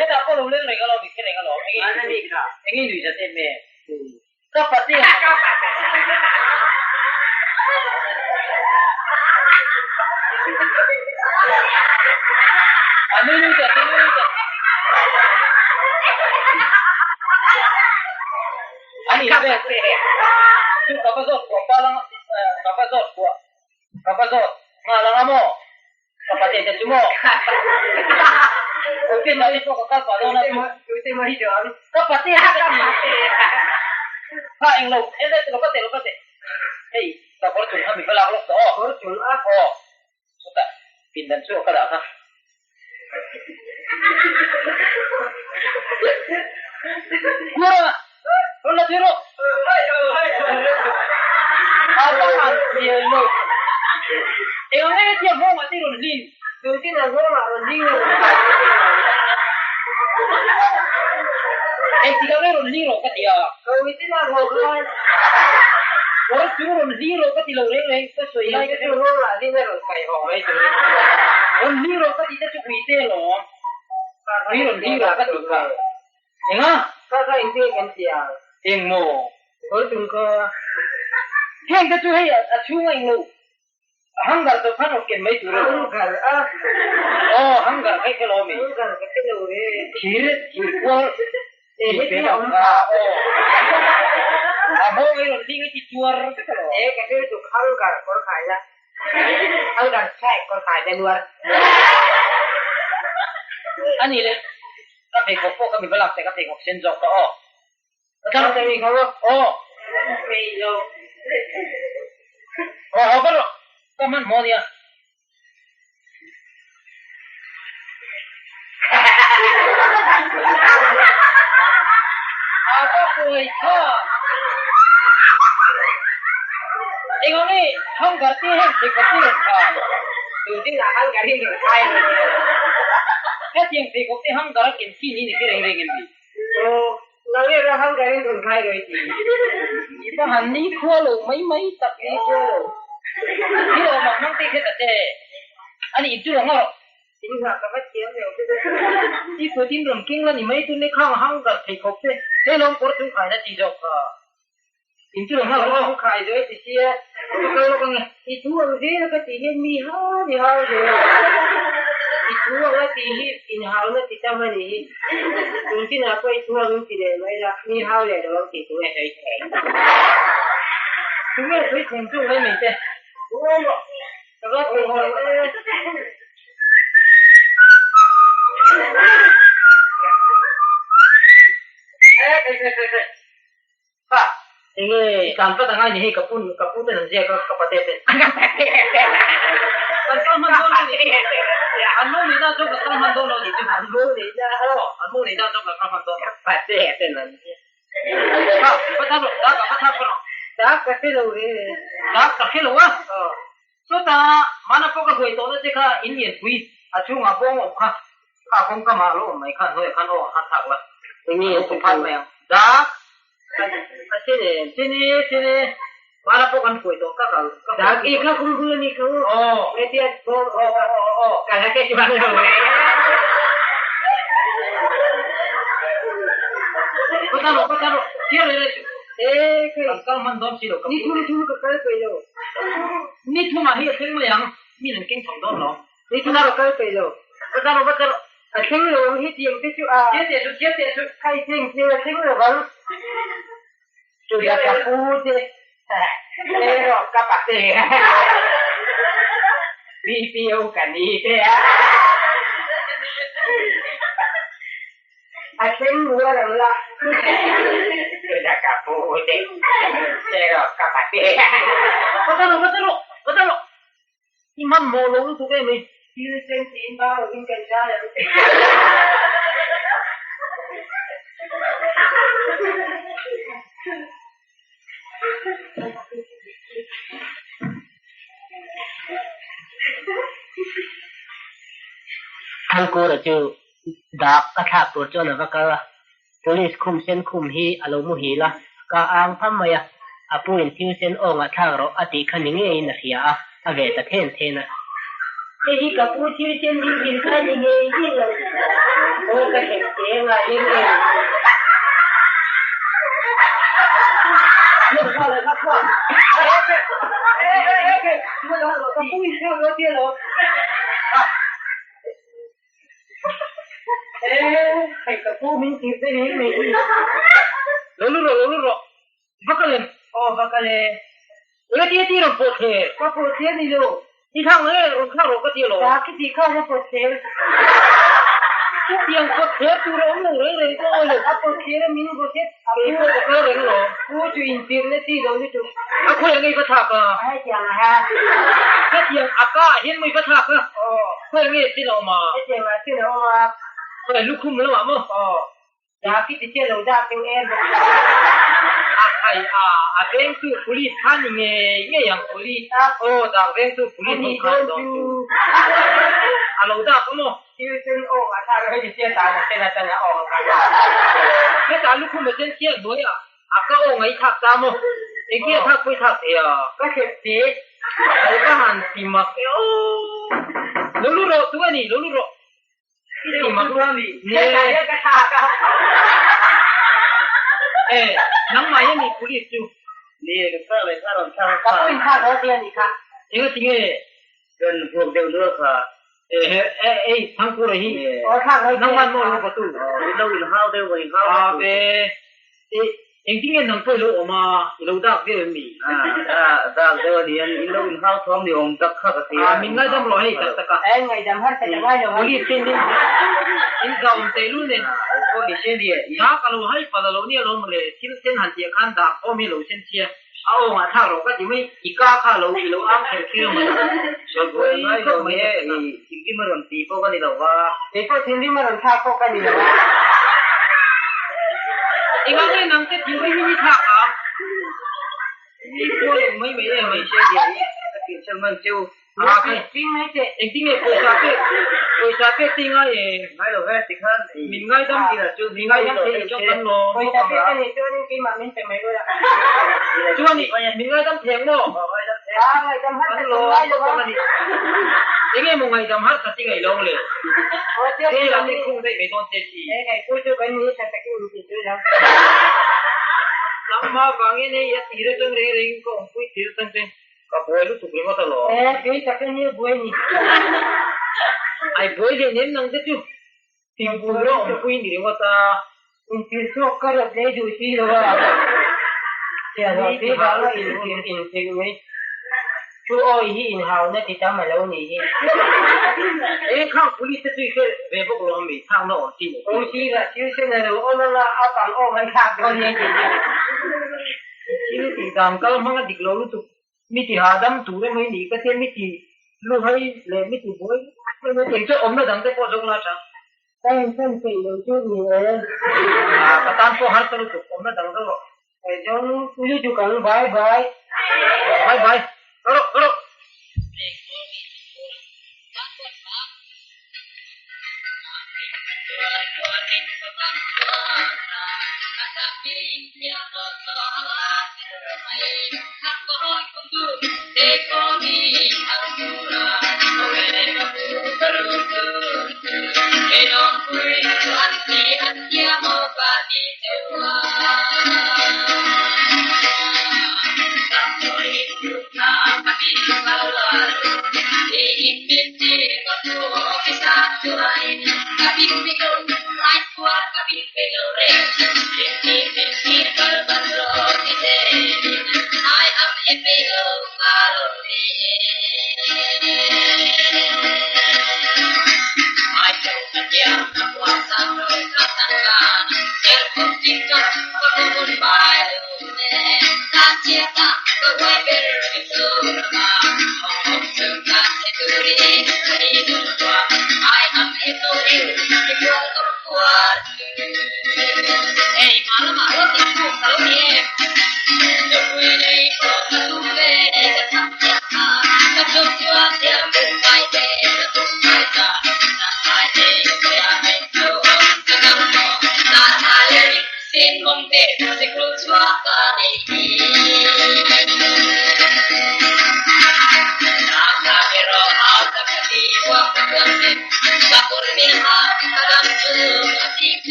[SPEAKER 3] hetah pawh lo leng reng alawm i kher reng alawm. Enge enge nui zat em em. Ka pate.
[SPEAKER 2] Ka pate.
[SPEAKER 3] A nui nui teh, a nui nui teh. Ani vel chu ka va zawt kuah pal anga, ka va zawt kuah, ka va zawt nghal anga maw? Ka pate te chu maw? Ute mai pawh ka kal pah dawn a chu. Ka pate te ka ti. Kha englo, en lo ka teh lo ka teh. Hei, ka kawr chung kha mi va lak lawk tawh aw.
[SPEAKER 2] Kawr chung a?
[SPEAKER 3] Aw. Chutah pindan chu a ka dah kha. Kura! Rawn la tui rawh! A va han hlial lo. Eng ang nge tia nghawngah te rawn hlin?
[SPEAKER 2] Tutin a nghawngah rawn hling rawh.
[SPEAKER 3] Engtik ang nge rawn hling rawh ka ti a.
[SPEAKER 2] Kawitin a nghawng khan.
[SPEAKER 3] Kawr chung rawn hling rawh ka ti lo reng reng ka sawi lai ka
[SPEAKER 2] hre. Nghawngah hlin a rawn kai hawng mai tur.
[SPEAKER 3] Rawn hling rawh ka tih te chu ui te alawm. Ui rawn hling rawh ka tih kha. Eng a?
[SPEAKER 2] Ka ka engtin nge kan ti ang?
[SPEAKER 3] Eng maw?
[SPEAKER 2] Kawr chung kha.
[SPEAKER 3] Heng te chu hei a chhung a englo Hangar chu khan rawn ken mai tur elo?
[SPEAKER 2] Hangar a?
[SPEAKER 3] Aw hangar kha i hre lo ami?
[SPEAKER 2] Hangar ka hre lo e.
[SPEAKER 3] Thir, thir kual, thir pe deuh kha aw. A hawng ei rawn hling i ti tuar vek alo.
[SPEAKER 2] E ka hre lutuk hangar kawr khai la. Hangar thlai kawr khai la nuar.
[SPEAKER 3] Ani le ka pheikhawk pawh ka mi va lak che ka pheikhawk sen zawk ka aw. Aw. Aw haw vat rawh. Ka hmanhmawh ania. A va buai tha. Engah nge hangar te heng pheikhawk hi rawn khai?
[SPEAKER 2] Tun ah hangar hi rawn khai.
[SPEAKER 3] Hetiang pheikhawk te hangar a ken chi ni ni kher reng reng em ni?
[SPEAKER 2] Aw, nang nge ra hangar in rawn khai rawh i ti.
[SPEAKER 3] I va han ni khua lo mai mai tak.
[SPEAKER 2] Ni khua lo.
[SPEAKER 3] Thil awm ang hmang te kha ta che. Ani in chu lo ngaw rawh.
[SPEAKER 2] In nghah ka va thiam lo.
[SPEAKER 3] I kut in rawn keng la ni mai tun e khang hang dar thei khawp che. He lawm kawr chung khaina chi zawk kha. In chu lo nghak rawh aw.
[SPEAKER 2] Khai zo ti sia.
[SPEAKER 3] Ka kal lawk ange.
[SPEAKER 2] I thu ang zel ka tih hian mi hau ni hau zel. I thu ang a tih hi in hauna ti tam a nih hi. Kum chinah pawh i thu ang in ti leh mai la, mi hau leh lo ang tih tunge sawi thei.
[SPEAKER 3] Tunge sawi thei chu ngai mai te.
[SPEAKER 2] Ka va thei lo e.
[SPEAKER 3] E, thei thei thei thei. Kha,
[SPEAKER 2] Enge
[SPEAKER 3] i tlan vat angai ni hei ka pu ka pu ten an ziak a ka pate ten. Kan kal hman dawn lo ni chu. An mo neih dan chuan kan kal hman dawn lo ni chu.
[SPEAKER 2] An mo neih dan.
[SPEAKER 3] Aw, an mo neih dan chuan kan kal hman dawn lo.
[SPEAKER 2] Ka pate ten an ziak.
[SPEAKER 3] Kha, va thar rawh, dak ah va thar rawh.
[SPEAKER 2] Dak ka hre lo ve.
[SPEAKER 3] Dak ka hre lo a. Chutah hmana pawh ka huai tawhna che kha in lianpui a chhungah bawng awm kha, kha kawngka mah lo awm mai kha hnuaiah khan aw ang khan thlak la,
[SPEAKER 2] Enge
[SPEAKER 3] a lo
[SPEAKER 2] ka
[SPEAKER 3] phat mai ang. Dak!
[SPEAKER 2] Ka hre nen.
[SPEAKER 3] Chini, chini, hmana pawh kan huai tawh ka kal ka
[SPEAKER 2] Dak i kha khum bul a ni kha u.
[SPEAKER 3] Aw.
[SPEAKER 2] Hetia bawng
[SPEAKER 3] Aw aw aw aw aw.
[SPEAKER 2] Ka la hre chuang lo e.
[SPEAKER 3] Va ta rawh, va ta rawh, chiar reh reh suh.
[SPEAKER 2] E khai.
[SPEAKER 3] Kan kal hman dawn si lo ka
[SPEAKER 2] Ni thum thum ka kal peih lo.
[SPEAKER 3] Ni thumah hi a thleng mai ang, mi an keng chho dawn lo.
[SPEAKER 2] Ni thum ka kal peih lo.
[SPEAKER 3] Va ta rawh, va ta rawh.
[SPEAKER 2] A thleng lo ang hi tiang te chu a.
[SPEAKER 3] Chiar teh suh, chiar teh suh.
[SPEAKER 2] Khai thleng se a thleng lo ang. Chu da ka pu te. E rawh ka pa te. BPO ka ni te a. A thleng rual ang la. Tuna ka pu te. Cheraw ka pa te.
[SPEAKER 3] Va ta rawh, va ta rawh, va ta rawh. I hmanhmawh lo lutuk em i?
[SPEAKER 2] Thil sen tiin bau lovin kan zai ang.
[SPEAKER 1] Thangkura chu dak ka thlak tur chuan a va kal a, Police khum sen khum hi a lo muhil a, ka ang pham mai a, a pu in thil sen aw ngahthlak rawh a tih kha ni ngeiin a hria a, a ve ta then then a.
[SPEAKER 2] Hei hi ka pu thil sen hi thil kha ni ngei ngei lo, aw ka thlen che nga em em. Ka pu in thlak rawh tia lo. Hei ka pu min tir te reng mai hi.
[SPEAKER 3] Lo lu rawh, lo lu rawh. Va kal em?
[SPEAKER 2] Aw va kal e.
[SPEAKER 3] Enge tia ti rawn pawh thler?
[SPEAKER 2] Ka pawh thler ni lo.
[SPEAKER 3] I thlang e, rawn thlak rawh ka ti alawm.
[SPEAKER 2] Ka khi tih khan a pawh thler.
[SPEAKER 3] Chutiang pawh thler tur a awm lo reng reng pawh awi lo.
[SPEAKER 2] A pawh thler a min vaw thet.
[SPEAKER 3] Kei pawh ka kal reng alawm.
[SPEAKER 2] Pu chu intirna chi lo lutuk.
[SPEAKER 3] A khawi ang i va thlak a?
[SPEAKER 2] Hetiang a ha.
[SPEAKER 3] Hetiang a ka ah hian maw i va thlak a?
[SPEAKER 2] Aw.
[SPEAKER 3] Khawi ang nge chin a awm a?
[SPEAKER 2] Hetiang ah chin a awm a.
[SPEAKER 3] Khawi lukhum lamah maw?
[SPEAKER 2] Aw. Dah khi ti chiah lo dah deuh em bawk si.
[SPEAKER 3] A khai a, a vengtu police kha ni ngei ngei ang police a. Aw dak vengtu police ho kha ni dawn chu. A lo dak a maw?
[SPEAKER 2] Thil sen awk ah thlak hei ti chiah tan a sen atang a awk a kha.
[SPEAKER 3] Hetah lukhum a sen chiah hnuai ah a ka aw ngaih thlak ta maw? Engtia thlak pawh i thlak thei a?
[SPEAKER 2] Ka hrep che.
[SPEAKER 3] Lo ka han ti mak e aw. Lo lu rawh tu a ni, lo lu rawh. Nangmah hian i police chu.
[SPEAKER 4] Ni ka thlak leh kha rawn thlak a
[SPEAKER 2] kha. Ka pu in thlak rawh tia ni kha.
[SPEAKER 3] Enga ti nge?
[SPEAKER 4] Kan vuak deuh nual kha.
[SPEAKER 3] Ei Thangkura hi.
[SPEAKER 2] Aw thlak rawh tia.
[SPEAKER 3] Nangmah maw lo batu.
[SPEAKER 4] In lo in hau deuh in hau.
[SPEAKER 3] A ve. Engtin nge nang pawh i lo awm a, i lo dak deuh em mi?
[SPEAKER 4] A, dak deuh a ni a, in lo inhau thawm ni awm tak kha ka thei
[SPEAKER 3] a. Min ngaidam rawh hei tak tak a.
[SPEAKER 2] E, ngaidam har ka ta ngai lo a.
[SPEAKER 3] Police ten in in zau awm tehlul nen.
[SPEAKER 4] Aw ni se ni e.
[SPEAKER 3] Dak a lo hai palh a lo nia lo mawle, thil sen han tih ah khan dak awm hi a lo sen chhia. A aw ngahthlak rawh ka ti mai, i ka kha a lo i lo ang kher kher mai.
[SPEAKER 4] Sawi ngai lo ni e, i thinrim a rawn ti pawh ka ni lo va.
[SPEAKER 2] Kei pawh thinrim a rawn thlak pawh ka ni lo a.
[SPEAKER 3] Engah nge nang te thinrim in i thlak ang? I kual eng mai mai em mai.
[SPEAKER 4] Hre diah i ka tirh chhan man cheu.
[SPEAKER 3] A kai engtin nge pawisa pek pawisa pek te i ngai em?
[SPEAKER 4] Ngai lo ve tikhan i
[SPEAKER 3] min ngaidam min ngaidam thei i chuan kan lawm.
[SPEAKER 2] Pawisa pek ka neih chuanin keimah min pe mai ula.
[SPEAKER 3] Chuan i min ngaidam thei ang maw?
[SPEAKER 4] Ngaidam thei.
[SPEAKER 3] Kan lawm bawk ang a ni. Enge maw ngaihdam harsat i ngaih lo le? Jail ah te khung daih mai dawn che si. Nangmah vangin hei a tir atang reng rengin ka awmpui tir atang chuan ka buai lutuk ringawt alawm. Ai buai leh nem nang te chu tihpui a awmpui ni ringawt a.
[SPEAKER 2] Intirchhuak ka rawt leh duh si lo a, chhiahhlawh te vanga intir inhrilh mai thu awi hi inhauna ti tam a lo nih hi.
[SPEAKER 3] Eng khang police te chu i hre ve bawk lo ami? Thlakna awm chi nei
[SPEAKER 2] Awm si la, thil sen a lo awm anga a pang awm an thlak dawn nia tih hi.
[SPEAKER 3] Thil tih dan kal hmang a dik lo lutuk, mi ti hahdam tur emaw i nih ka tia mi ti luhai leh mi ti buai emaw tih chu awmna dang te pawh zawk la tha.
[SPEAKER 2] Ka insan peih lo chu ni e.
[SPEAKER 3] Ka tan pawh harsa lutuk awmna dang deuh rawh.
[SPEAKER 2] Zawng lutuk ang bye bye.
[SPEAKER 3] Bye bye. Rawh rawh.